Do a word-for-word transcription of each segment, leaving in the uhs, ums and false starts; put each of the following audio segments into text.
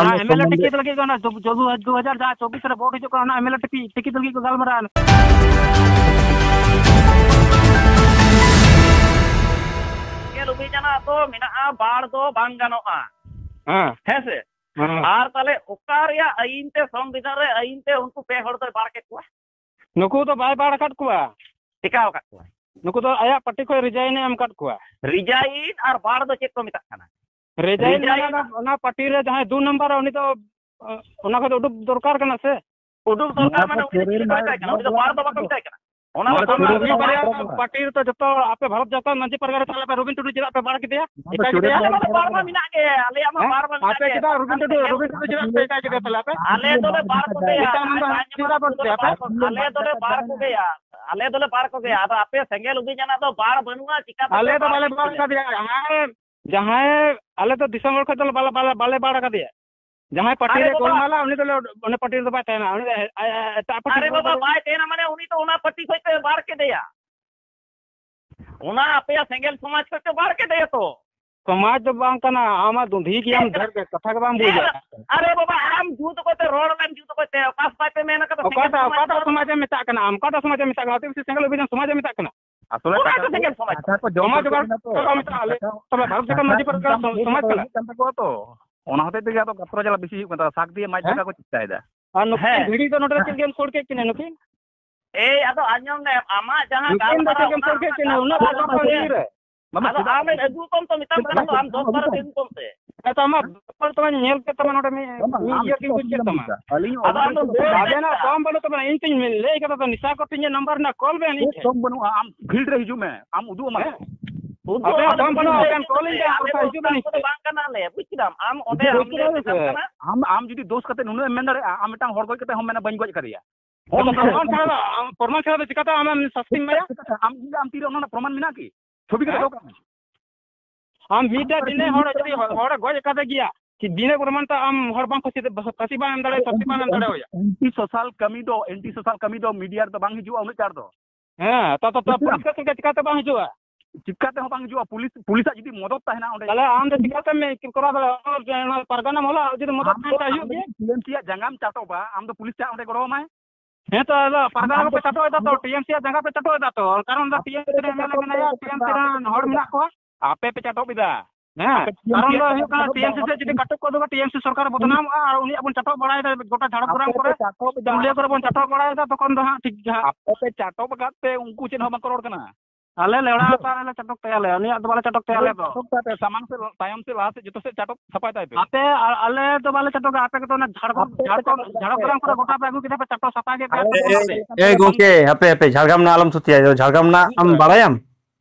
ᱚᱱᱟ M L A ticket ᱞᱟᱹᱜᱤᱫ ᱫᱚ ᱚᱱᱟ ᱫᱩ ᱦᱟᱡᱟᱨ ᱪᱚᱵᱵᱤᱥ ᱨᱮ ᱵᱷᱳᱴ ᱦᱤᱡᱩᱜ ᱠᱟᱱᱟ, ᱚᱱᱟ ᱮᱢ ᱮᱞ ᱮ ᱴᱤᱠᱤᱴ ᱞᱟᱹᱜᱤᱫ ᱠᱚ ᱜᱟᱞᱢᱟᱨᱟᱣ ᱮᱱᱟ᱾ ᱥᱮᱸᱜᱮᱞ ᱚᱵᱷᱤᱡᱟᱱᱟᱜ ᱫᱚ ᱢᱮᱱᱟᱜᱼᱟ, ᱵᱟᱲ ᱫᱚ ᱵᱟᱝ ᱜᱟᱱᱚᱜᱼᱟ᱾ ᱦᱮᱸ᱾ ᱦᱮᱸ ᱥᱮ? ᱦᱮᱸ᱾ ᱟᱨ ᱛᱟᱦᱞᱮ ᱚᱠᱟ ᱨᱮᱭᱟᱜ ᱟᱹᱭᱤᱱ ᱛᱮ, ᱥᱚᱝᱵᱤᱫᱷᱟᱱ ᱨᱮ ᱟᱹᱭᱤᱱ ᱛᱮ ᱩᱱᱠᱩ ᱯᱮ ᱦᱚᱲ ᱫᱚᱭ ᱵᱟᱲ ᱠᱮᱫ ᱠᱚᱣᱟ? ᱱᱩᱠᱩ ᱫᱚ ᱵᱟᱭ ᱵᱟᱲ ᱟᱠᱟᱫ ᱠᱚᱣᱟ᱾ ᱪᱮᱠᱟ ᱟᱠᱟᱫ ᱠᱚᱣᱟ? ᱱᱩᱠᱩ ᱫᱚ ᱟᱭᱟᱜ ᱯᱟᱨᱴᱤ ᱠᱷᱚᱱ ᱨᱤᱡᱟᱭᱤᱱ ᱮ ᱮᱢ ᱟᱠᱟᱫ ᱠᱚᱣᱟ᱾ ᱨᱤᱡᱟᱭᱤᱱ ᱟᱨ ᱵᱟᱲ ᱫᱚ ᱪᱮᱫ ᱠᱚ ᱢᱮᱛᱟᱜ ᱠᱟᱱᱟ? ᱨᱤᱡᱟᱭᱤᱱ ᱨᱤᱡᱟᱭᱤᱱ ᱢᱟᱱᱮ ᱚᱱᱟ, ᱚᱱᱟ ᱯᱟᱨᱴᱤ ᱨᱮ ᱡᱟᱦᱟᱸᱭ ᱫᱩ ᱱᱟᱢᱵᱟᱨ ᱨᱮ, ᱩᱱᱤ ᱫᱚ, ᱚᱱᱟ ᱠᱷᱚᱱ ᱫᱚ ᱩᱰᱩᱠ ᱫᱚᱨᱠᱟᱨ ᱠᱟᱱᱟ ᱥᱮ? ᱩᱰᱩᱠ ᱫᱚᱨᱠᱟᱨ ᱢᱟᱱᱮ ᱩᱱᱤ ᱫᱚ ᱪᱮᱫ ᱠᱚ ᱢᱮᱛᱟᱭ ᱠᱟᱱᱟ? ᱩᱱᱤ ᱫᱚ ᱵᱟᱲ ᱫᱚ ᱵᱟᱠᱚ ᱢᱮᱛᱟᱭ ᱠᱟᱱᱟ᱾ ᱚᱱᱟ ᱫᱚ ᱢᱤᱫ ᱵᱟᱨᱭᱟ ᱯᱟᱨᱴᱤ ᱨᱮ ᱛᱚ ᱡᱚᱛᱚ ᱟᱯᱮ ᱵᱷᱟᱨᱚᱛ ᱡᱟᱠᱟᱛ ᱢᱟᱹᱡᱷᱤ ᱯᱟᱨᱜᱟᱱᱟ ᱛᱟᱦᱞᱮ ᱟᱯᱮ ᱨᱚᱵᱤᱱ ᱴᱩᱰᱩ ᱪᱮᱫᱟᱜ ᱯᱮ ᱵᱟᱲ ᱠᱮᱫᱮᱭᱟ? ᱮᱠᱟᱭ ᱠᱮᱫᱮᱭᱟ? ᱟᱞᱮ ᱢᱟ ᱵᱟᱲ ᱢᱟ ᱢᱮᱱᱟᱜ ᱜᱮ, ᱟᱞᱮᱭᱟᱜ ᱢᱟ ᱦᱮᱸ? ᱵᱟᱲ ᱢᱟ ᱢᱮᱱᱟᱜ ᱟᱯᱮ ᱜᱮ᱾ ᱪᱮᱫᱟᱜ ᱨᱚᱵᱤᱱ ᱴᱩᱰᱩ, ᱨᱚᱵᱤᱱ ᱴᱩᱰᱩ ᱪᱮᱫᱟᱜ ᱯᱮ ᱮᱠᱟᱭ ᱠᱮᱫᱮᱭᱟ ᱛᱟᱦᱞᱮ ᱟᱯᱮ? ᱟᱞᱮ ᱫᱚᱞᱮ ᱵᱟᱲ ᱠᱚᱜᱮᱭᱟ᱾ ᱜᱤᱛᱟᱱᱟᱱᱫᱟ ᱢᱟᱹᱡᱷᱤ ᱪᱮᱫᱟᱜ ᱵᱟᱹᱱᱩᱜ ᱯᱮᱭᱟ ᱟᱯᱮ? ᱟᱞᱮ ᱫᱚᱞᱮ ᱵᱟᱲ ᱠᱚᱜᱮᱭᱟ᱾ ᱟᱞᱮ ᱫᱚᱞᱮ ᱵᱟᱲ ᱠᱚᱜᱮᱭᱟ᱾ ᱟᱫᱚ ᱟᱯᱮ ᱥᱮᱸᱜᱮᱞ ᱚᱵᱷᱤᱡᱟᱱᱟᱜ ᱫᱚ ᱵᱟᱲ ᱵᱟᱹᱱᱩᱜᱼᱟ, ᱪᱤᱠᱟᱹ ᱛᱮᱯᱮ ᱟᱞᱮ ᱫᱚ ᱵᱟᱲ ᱵᱟᱞᱮ ᱵᱟᱲ ᱠᱮᱫ ᱠᱤᱱᱟ? ᱠᱟᱫᱮᱭᱟ᱾ ᱡᱟᱦᱟᱸᱭ, ᱡᱟᱦᱟᱸᱭ, ᱟᱞᱮ ᱫᱚ ᱫᱤᱥᱚᱢ ᱦᱚᱲ ᱠᱷᱚᱱ ᱫᱚ ᱵᱟᱞᱮ, ᱵᱟᱞᱮ, ᱵᱟᱞᱮ ᱵᱟᱲ ᱠᱟᱫᱮᱭᱟ᱾ ᱡᱟᱦᱟᱸᱭ ᱯᱟᱨᱴᱤ ᱟᱨᱮ ᱨᱮ ᱵᱟᱵᱟ, ᱜᱳᱞᱢᱟᱞᱟ, ᱩᱱᱤ ᱫᱚ ᱚᱱᱟ ᱯᱟᱨᱴᱤ ᱨᱮᱫᱚ ᱵᱟᱭ ᱛᱟᱦᱮᱱᱟ᱾ ᱩᱱᱤ ᱫᱚ ᱮᱴᱟᱜ ᱯᱟᱨᱴᱤ ᱟᱨᱮ ᱨᱮ ᱵᱟᱵᱟ, ᱜᱳᱞᱢᱟᱞᱟ᱾ ᱵᱟᱭ ᱛᱟᱦᱮᱱᱟ ᱢᱟᱱᱮ ᱩᱱᱤ ᱫᱚ ᱚᱱᱟ ᱯᱟᱨᱴᱤ ᱠᱷᱚᱱ ᱯᱮ ᱵᱟᱲ ᱠᱮᱫᱮᱭᱟ᱾ ᱚᱱᱟ ᱟᱯᱮᱭᱟᱜ ᱥᱮᱸᱜᱮᱞ ᱥᱚᱢᱟᱡᱽ ᱠᱷᱚᱱ ᱯᱮ ᱵᱟᱲ ᱠᱮᱫᱮᱭᱟ ᱛᱚ᱾ ᱥᱚᱢᱟᱡᱽ ᱫᱚ ᱵᱟᱝ ᱠᱟᱱᱟ, ᱟᱢᱟᱜ ᱫᱩᱸᱫᱷᱤ ᱜᱮᱭᱟᱢ, ᱪᱮᱫ ᱰᱷᱮᱨ ᱜᱮ ᱠᱟᱛᱷᱟ ᱜᱮ ᱵᱟᱢ ᱪᱮᱫ? ᱵᱩᱡᱟ᱾ ᱟᱨᱮ ᱵᱟᱵᱟ, ᱟᱢ ᱡᱩᱛ ᱚᱠᱚᱭ ᱛᱮ ᱨᱚᱲ ᱞᱮᱢ, ᱡᱩᱛ ᱚᱠᱚᱭ ᱛᱮ? ᱚᱠᱟ ᱥᱚᱢᱟᱡᱽ ᱯᱮ ᱢᱮᱱ ᱠᱟᱫᱟ? ᱥᱮᱸᱜᱮᱞ ᱚᱠᱟᱴᱟᱜ, ᱥᱚᱢᱟᱡᱽ ᱚᱠᱟᱴᱟᱜ ᱫᱚ? ᱥᱚᱢᱟᱡᱽ ᱮᱢ ᱢᱮᱛᱟᱜ ᱠᱟᱱᱟ ᱟᱢ? ᱚᱠᱟᱴᱟᱜ ᱥᱚᱢᱟᱡᱽ ᱮᱢ ᱢᱮᱛᱟᱜ ᱠᱟᱱᱟ? ᱟᱹᱫᱤᱵᱟᱹᱥᱤ ᱥᱮᱸᱜᱮᱞ ᱚᱵᱷᱤᱡᱟᱱ ᱥᱚᱢᱟᱡᱽ ᱮᱢ ᱢᱮᱛᱟᱜ ᱠᱟᱱᱟ? ᱟᱥᱚᱞᱮ ᱚᱱᱟ ᱠᱟᱛᱷᱟ ᱫᱚ ᱠᱚ, ᱥᱮᱸᱜᱮᱞ ᱥᱚᱢᱟᱡᱽ ᱠᱟᱛᱷᱟ ᱠᱟᱱᱟ᱾ ᱠᱚ ᱡᱚᱢ ᱥᱚᱢᱟᱡᱽ ᱦᱚᱪᱚ ᱚᱠᱟ ᱠᱮᱫᱟ ᱠᱚ ᱛᱚ᱾ ᱢᱮᱛᱟᱜᱼᱟ? ᱟᱞᱮ ᱛᱚᱵᱮ ᱵᱷᱟᱨᱚᱛ ᱡᱟᱠᱟᱛ ᱢᱟᱹᱡᱷᱤ ᱯᱟᱨᱜᱟᱱᱟ ᱥᱚᱢᱟᱡᱽ ᱠᱟᱱᱟ᱾ ᱠᱟᱱ ᱛᱟᱠᱚᱣᱟ ᱛᱚ᱾ ᱚᱱᱟ ᱦᱚᱛᱮᱡ ᱛᱮᱜᱮ ᱟᱫᱚ ᱠᱟᱛᱨᱚ ᱡᱟᱞᱟ ᱵᱮᱥᱤ ᱦᱩᱭᱩᱜ ᱠᱟᱱ ᱛᱟᱠᱚᱣᱟ᱾ ᱥᱟᱠ ᱫᱤᱭᱮ ᱢᱟᱡ ᱦᱮᱸ? ᱞᱮᱠᱟ ᱠᱚ ᱪᱮᱥᱴᱟᱭᱮᱫᱟ᱾ ᱟᱨ ᱱᱩᱠᱤᱱ ᱦᱮᱸ᱾ ᱵᱷᱤᱲᱤ ᱫᱚ ᱱᱚᱰᱮ ᱫᱚ ᱪᱮᱫ ᱞᱟᱹᱜᱤᱫ ᱮᱢ ᱠᱷᱟᱹᱲ ᱠᱮᱫ ᱠᱤᱱᱟ ᱱᱩᱠᱤᱱ? ᱮᱭ, ᱟᱫᱚ ᱟᱸᱡᱚᱢ ᱢᱮ, ᱟᱢᱟᱜ ᱡᱟᱦᱟᱸ ᱱᱩᱠᱤᱱ ᱫᱚ ᱪᱮᱫ ᱞᱟᱹᱜᱤᱫ ᱮᱢ ᱜᱟᱞᱢᱟᱨᱟᱣ ᱠᱷᱟᱹᱲ ᱠᱮᱫ ᱠᱤᱱᱟ? ᱩᱱᱟᱹᱜ ᱵᱚᱲ ᱵᱚᱲ ᱵᱷᱤᱲ ᱨᱮ᱾ ᱵᱟᱵᱟ, ᱟᱫᱚ ᱟᱢᱮᱢ ᱟᱹᱜᱩ ᱠᱚᱢ ᱛᱚ, ᱢᱮᱛᱟᱢ ᱠᱟᱱᱟ ᱛᱚ, ᱟᱢ ᱫᱚᱥ ᱵᱟᱨᱚ ᱟᱹᱜᱩ ᱠᱚᱢ᱾ ᱟᱹᱜᱩ ᱠᱚᱢ ᱥᱮ᱾ ᱦᱮᱸ ᱛᱚ, ᱟᱢᱟᱜ ᱵᱚᱞ ᱛᱚᱵᱮ ᱧᱮᱞ ᱠᱮᱫ ᱛᱟᱢᱟ ᱱᱚᱰᱮ ᱢᱤᱫ, ᱵᱟᱵᱟ, ᱢᱤᱫ ᱟᱢ ᱤᱭᱟᱹ ᱜᱮ ᱵᱩᱡᱽ ᱠᱮᱫ ᱛᱟᱢᱟ᱾ ᱟᱹᱞᱤᱧ ᱟᱫᱚ ᱟᱢ ᱫᱚ ᱟᱹᱞᱤᱧ ᱟᱵᱮᱱᱟᱜ ᱫᱚᱢ ᱵᱟᱹᱱᱩᱜ ᱛᱟᱵᱮᱱᱟ, ᱤᱧ ᱛᱚᱧ ᱞᱟᱹᱭ ᱠᱟᱫᱟ ᱛᱚ, ᱱᱤᱥᱟ ᱠᱚ ᱴᱷᱮᱱ ᱱᱟᱢᱵᱟᱨ ᱨᱮᱱᱟᱜ ᱠᱚᱞ ᱵᱮᱱ ᱤᱧ ᱪᱮᱫ ᱴᱷᱮᱱ᱾ ᱫᱚᱢ ᱵᱟᱹᱱᱩᱜᱼᱟ? ᱟᱢ ᱯᱷᱤᱞᱰ ᱨᱮ ᱦᱤᱡᱩᱜ ᱢᱮ, ᱟᱢ ᱩᱫᱩᱜ ᱟᱢᱟ᱾ ᱦᱮᱸ? ᱩᱫᱩᱜ ᱟᱵᱮᱱᱟᱜ ᱟᱢᱟ, ᱫᱚᱢ ᱵᱟᱹᱱᱩᱜᱼᱟ, ᱟᱵᱮᱱ ᱠᱚᱞ ᱤᱧ ᱵᱮᱱ, ᱟᱞᱮ ᱚᱱᱠᱟ ᱦᱤᱡᱩᱜ ᱵᱮᱱ ᱫᱚ ᱤᱧ ᱴᱷᱮᱱ᱾ ᱵᱟᱝ ᱠᱟᱱᱟᱞᱮ, ᱵᱩᱡᱽ ᱠᱮᱫᱟᱢ? ᱟᱢ ᱚᱸᱰᱮ ᱟᱢ ᱞᱟᱹᱭ ᱵᱩᱡᱽ ᱠᱮᱫᱟᱢ ᱥᱮ? ᱠᱟᱱᱟ᱾ ᱟᱢ, ᱟᱢ ᱡᱩᱫᱤ ᱫᱳᱥ ᱠᱟᱛᱮ ᱱᱩᱱᱟᱹᱜ ᱮᱢ ᱢᱮᱱ ᱫᱟᱲᱮᱭᱟᱜᱼᱟ, ᱟᱢ ᱢᱤᱫᱴᱟᱝ ᱦᱚᱲ ᱜᱚᱡ ᱠᱟᱛᱮ ᱦᱚᱸᱢ ᱢᱮᱱᱟ, "ᱵᱟᱹᱧ ᱜᱚᱡ ᱠᱟᱫᱮᱭᱟ᱾" ᱦᱚᱸ, ᱟᱫᱚ ᱯᱨᱚᱢᱟᱱ ᱪᱷᱟᱲᱟ ᱫᱚ, ᱟᱢ ᱯᱨᱚᱢᱟᱱ ᱪᱷᱟᱲᱟ ᱫᱚ ᱪᱤᱠᱟᱹᱛᱮ ᱟᱢᱮᱢ ᱥᱟᱥᱛᱤᱢ ᱮᱢᱟᱭᱟ? ᱟᱢ ᱡᱩᱫᱤ ᱟᱢ ᱛᱤᱨᱮ ᱚᱱᱟ ᱨᱮᱱᱟᱜ ᱯᱨᱚᱢᱟᱱ ᱢᱮᱱᱟᱜᱼᱟ ᱠᱤ? ᱪᱷᱚᱵᱤ ᱠᱟᱛᱮ ᱦᱮᱸ? ᱫᱚᱦᱚ ᱠᱟᱜ ᱢᱮ᱾ ᱟᱢ ᱢᱤᱫᱴᱮᱱ ᱵᱤᱱᱟᱹ ᱦᱚᱲ ᱡᱩᱫᱤ ᱦᱚᱲ ᱮ ᱜᱚᱡ ᱟᱠᱟᱫᱮ ᱜᱮᱭᱟ, ᱠᱤ ᱵᱤᱱᱟᱹ ᱯᱨᱚᱢᱟᱱ ᱛᱮ ᱟᱢ ᱦᱚᱲ ᱵᱟᱝ ᱯᱷᱟᱹᱥᱤ, ᱯᱷᱟᱹᱥᱤ ᱵᱟᱝ ᱮᱢ ᱫᱟᱲᱮᱭᱟᱜᱼᱟ, ᱥᱟᱥᱛᱤ ᱵᱟᱝ ᱮᱢ ᱫᱟᱲᱮᱭᱟᱭᱟ? ᱮᱱᱴᱤ ᱥᱳᱥᱟᱞ ᱠᱟᱹᱢᱤ ᱫᱚ, ᱮᱱᱴᱤ ᱥᱳᱥᱟᱞ ᱠᱟᱹᱢᱤ ᱫᱚ ᱢᱤᱰᱤᱭᱟ ᱨᱮᱫᱚ ᱵᱟᱝ ᱦᱤᱡᱩᱜᱼᱟ ᱩᱱᱟᱹᱜ ᱪᱟᱲ ᱫᱚ᱾ ᱦᱮᱸ, ᱛᱚ, ᱛᱚ, ᱛᱚ, ᱵᱩᱡᱷᱟᱹᱣ ᱠᱮᱫᱟᱢ? ᱯᱩᱞᱤᱥ ᱠᱮᱥ ᱞᱮᱠᱟ ᱪᱤᱠᱟᱹᱛᱮ ᱵᱟᱝ ᱦᱤᱡᱩᱜᱼᱟ? ᱪᱤᱠᱟ ᱛᱮᱦᱚᱸ ᱵᱟᱝ ᱦᱤᱡᱩᱜᱼᱟ᱾ ᱯᱩᱞᱤᱥ, ᱯᱩᱞᱤᱥᱟᱜ ᱡᱩᱫᱤ ᱢᱚᱫᱚᱛ ᱛᱟᱦᱮᱱᱟ ᱚᱸᱰᱮ᱾ ᱛᱟᱦᱞᱮ ᱟᱢ ᱫᱚ ᱪᱤᱠᱟᱹᱛᱮᱢ ᱠᱚᱨᱟᱣ ᱫᱟᱲᱮᱭᱟᱜᱼᱟ? ᱚᱱᱟ ᱯᱟᱨᱜᱟᱱᱟ ᱢᱚᱦᱚᱞ ᱡᱩᱫᱤ ᱢᱚᱫᱚᱛ ᱟᱢ ᱛᱟᱦᱮᱱ ᱫᱚ, ᱠᱷᱟᱡ ᱦᱩᱭᱩᱜ ᱟᱢ ᱫᱚ ᱜᱮᱭᱟ᱾ ᱴᱤ ᱮᱢ ᱥᱤ ᱟᱜ ᱡᱟᱸᱜᱟᱢ ᱪᱟᱴᱚᱵᱟ, ᱟᱢ ᱫᱚ ᱯᱩᱞᱤᱥ ᱴᱷᱮᱱ ᱚᱸᱰᱮ ᱜᱚᱲᱚ ᱟᱢᱟᱭ᱾ ᱦᱮᱸ ᱛᱚ, ᱟᱫᱚ ᱯᱟᱨᱜᱟᱱᱟ ᱟᱢ ᱠᱚᱯᱮ ᱫᱚ ᱪᱟᱴᱚᱜ ᱮᱫᱟ ᱛᱚ, ᱴᱤ ᱮᱢ ᱥᱤ ᱟᱜ ᱡᱟᱸᱜᱟ ᱯᱮ ᱪᱟᱴᱚᱜ ᱮᱫᱟ ᱛᱚ, ᱠᱟᱨᱚᱱ ᱫᱚ ᱟᱯᱮ ᱴᱤ ᱮᱢ ᱥᱤ ᱯᱮ ᱨᱮᱱ ᱮᱢ ᱮᱞ ᱮ ᱪᱟᱴᱚᱵ ᱢᱮᱱᱟᱭᱟ, ᱮᱫᱟ, ᱴᱤ ᱮᱢ ᱥᱤ ᱨᱮᱱ ᱦᱚᱲ ᱢᱮᱱᱟᱜ ᱠᱚᱣᱟ᱾ ᱟᱯᱮ ᱯᱮ ᱪᱟᱴᱚᱵ ᱮᱫᱟ᱾ ᱦᱮᱸ, ᱟᱯᱮ ᱴᱤ ᱮᱢ ᱠᱟᱨᱚᱱ ᱥᱤ ᱫᱚ ᱟᱜ ᱦᱩᱭᱩᱜ ᱠᱟᱱᱟ, ᱪᱟᱴᱚᱵ ᱴᱤ ᱮᱢ ᱥᱤ ᱮᱫᱟ, ᱥᱮ ᱟᱯᱮ ᱡᱩᱫᱤ ᱠᱟᱹᱴᱩᱵ ᱠᱚ ᱩᱫᱩᱜᱟ, ᱴᱤ ᱮᱢ ᱥᱤ ᱥᱚᱨᱠᱟᱨ ᱵᱚᱫᱱᱟᱢᱚᱜᱼᱟ, ᱟᱨ ᱩᱱᱤᱭᱟᱜ ᱵᱚᱱ ᱪᱟᱴᱚᱵ ᱵᱟᱲᱟᱭᱮᱫᱟ, ᱜᱚᱴᱟ ᱡᱷᱟᱲᱜᱨᱟᱢ ᱟᱯᱮ ᱠᱚᱨᱮ, ᱯᱮ ᱪᱟᱴᱚᱵ ᱮᱫᱟ᱾ ᱯᱩᱨᱩᱞᱤᱭᱟᱹ ᱠᱚᱨᱮ ᱵᱚᱱ ᱪᱟᱴᱚᱵ ᱵᱟᱲᱟᱭᱮᱫᱟ, ᱛᱚᱠᱷᱚᱱ ᱫᱚ ᱦᱟᱸᱜ ᱴᱷᱤᱠ ᱜᱮ ᱦᱟᱸᱜ᱾ ᱟᱯᱮ ᱯᱮ ᱪᱟᱴᱚᱵ ᱟᱠᱟᱫ ᱛᱮ ᱩᱱᱠᱩ ᱪᱮᱫ ᱦᱚᱸ ᱵᱟᱠᱚ ᱨᱚᱲ ᱠᱟᱱᱟ᱾ ᱟᱞᱮ ᱞᱮ ᱞᱮᱣᱲᱟ ᱟᱠᱟᱫ, ᱟᱞᱮ ᱞᱮ ᱪᱟᱴᱚᱵ ᱛᱟᱭᱟ ᱞᱮ, ᱩᱱᱤᱭᱟᱜ ᱫᱚ ᱵᱟᱞᱮ ᱪᱟᱴᱚᱵ ᱛᱟᱭᱟ ᱟᱞᱮ ᱫᱚ᱾ ᱪᱟᱴᱚᱵ ᱠᱟᱛᱮ ᱥᱟᱢᱟᱝ ᱥᱮᱫ, ᱛᱟᱭᱚᱢ ᱥᱮᱫ, ᱞᱟᱦᱟ ᱥᱮᱫ ᱡᱚᱛᱚ ᱥᱮᱫ ᱪᱟᱴᱚᱵ ᱥᱟᱯᱷᱟᱭ ᱛᱟᱭ ᱯᱮ᱾ ᱟᱯᱮ, ᱟ-, ᱟᱞᱮ ᱫᱚ ᱵᱟᱞᱮ ᱪᱟᱴᱚᱵᱟ, ᱟᱯᱮ ᱠᱚᱫᱚ ᱚᱱᱟ ᱡᱷᱟᱲᱠᱷᱚᱸᱰ, ᱟᱯᱮ ᱯᱮ ᱡᱷᱟᱲᱠᱷᱚᱸᱰ, ᱪᱟᱴᱚᱵ ᱛᱟᱭᱟ᱾ ᱡᱷᱟᱲᱜᱨᱟᱢ ᱠᱚᱨᱮ ᱜᱚᱴᱟ ᱯᱮ ᱟᱹᱜᱩ ᱠᱮᱫᱟ ᱯᱮ, ᱪᱟᱴᱚᱵ ᱥᱟᱯᱷᱟ ᱠᱮᱫ ᱯᱮᱭᱟ ᱟᱯᱮ ᱮ, ᱚᱱᱟ ᱮ, ᱛᱮ᱾ ᱮ ᱜᱚᱝᱠᱮ, ᱦᱟᱯᱮ, ᱦᱟᱯᱮ, ᱡᱷᱟᱲᱜᱨᱟᱢ ᱨᱮᱱᱟᱜ ᱟᱞᱚᱢ ᱛᱷᱩᱛᱤᱭᱟ, ᱡᱷᱟᱲᱜᱨᱟᱢ ᱨᱮᱱᱟᱜ ᱟᱢ ᱵᱟᱲᱟᱭᱟᱢ?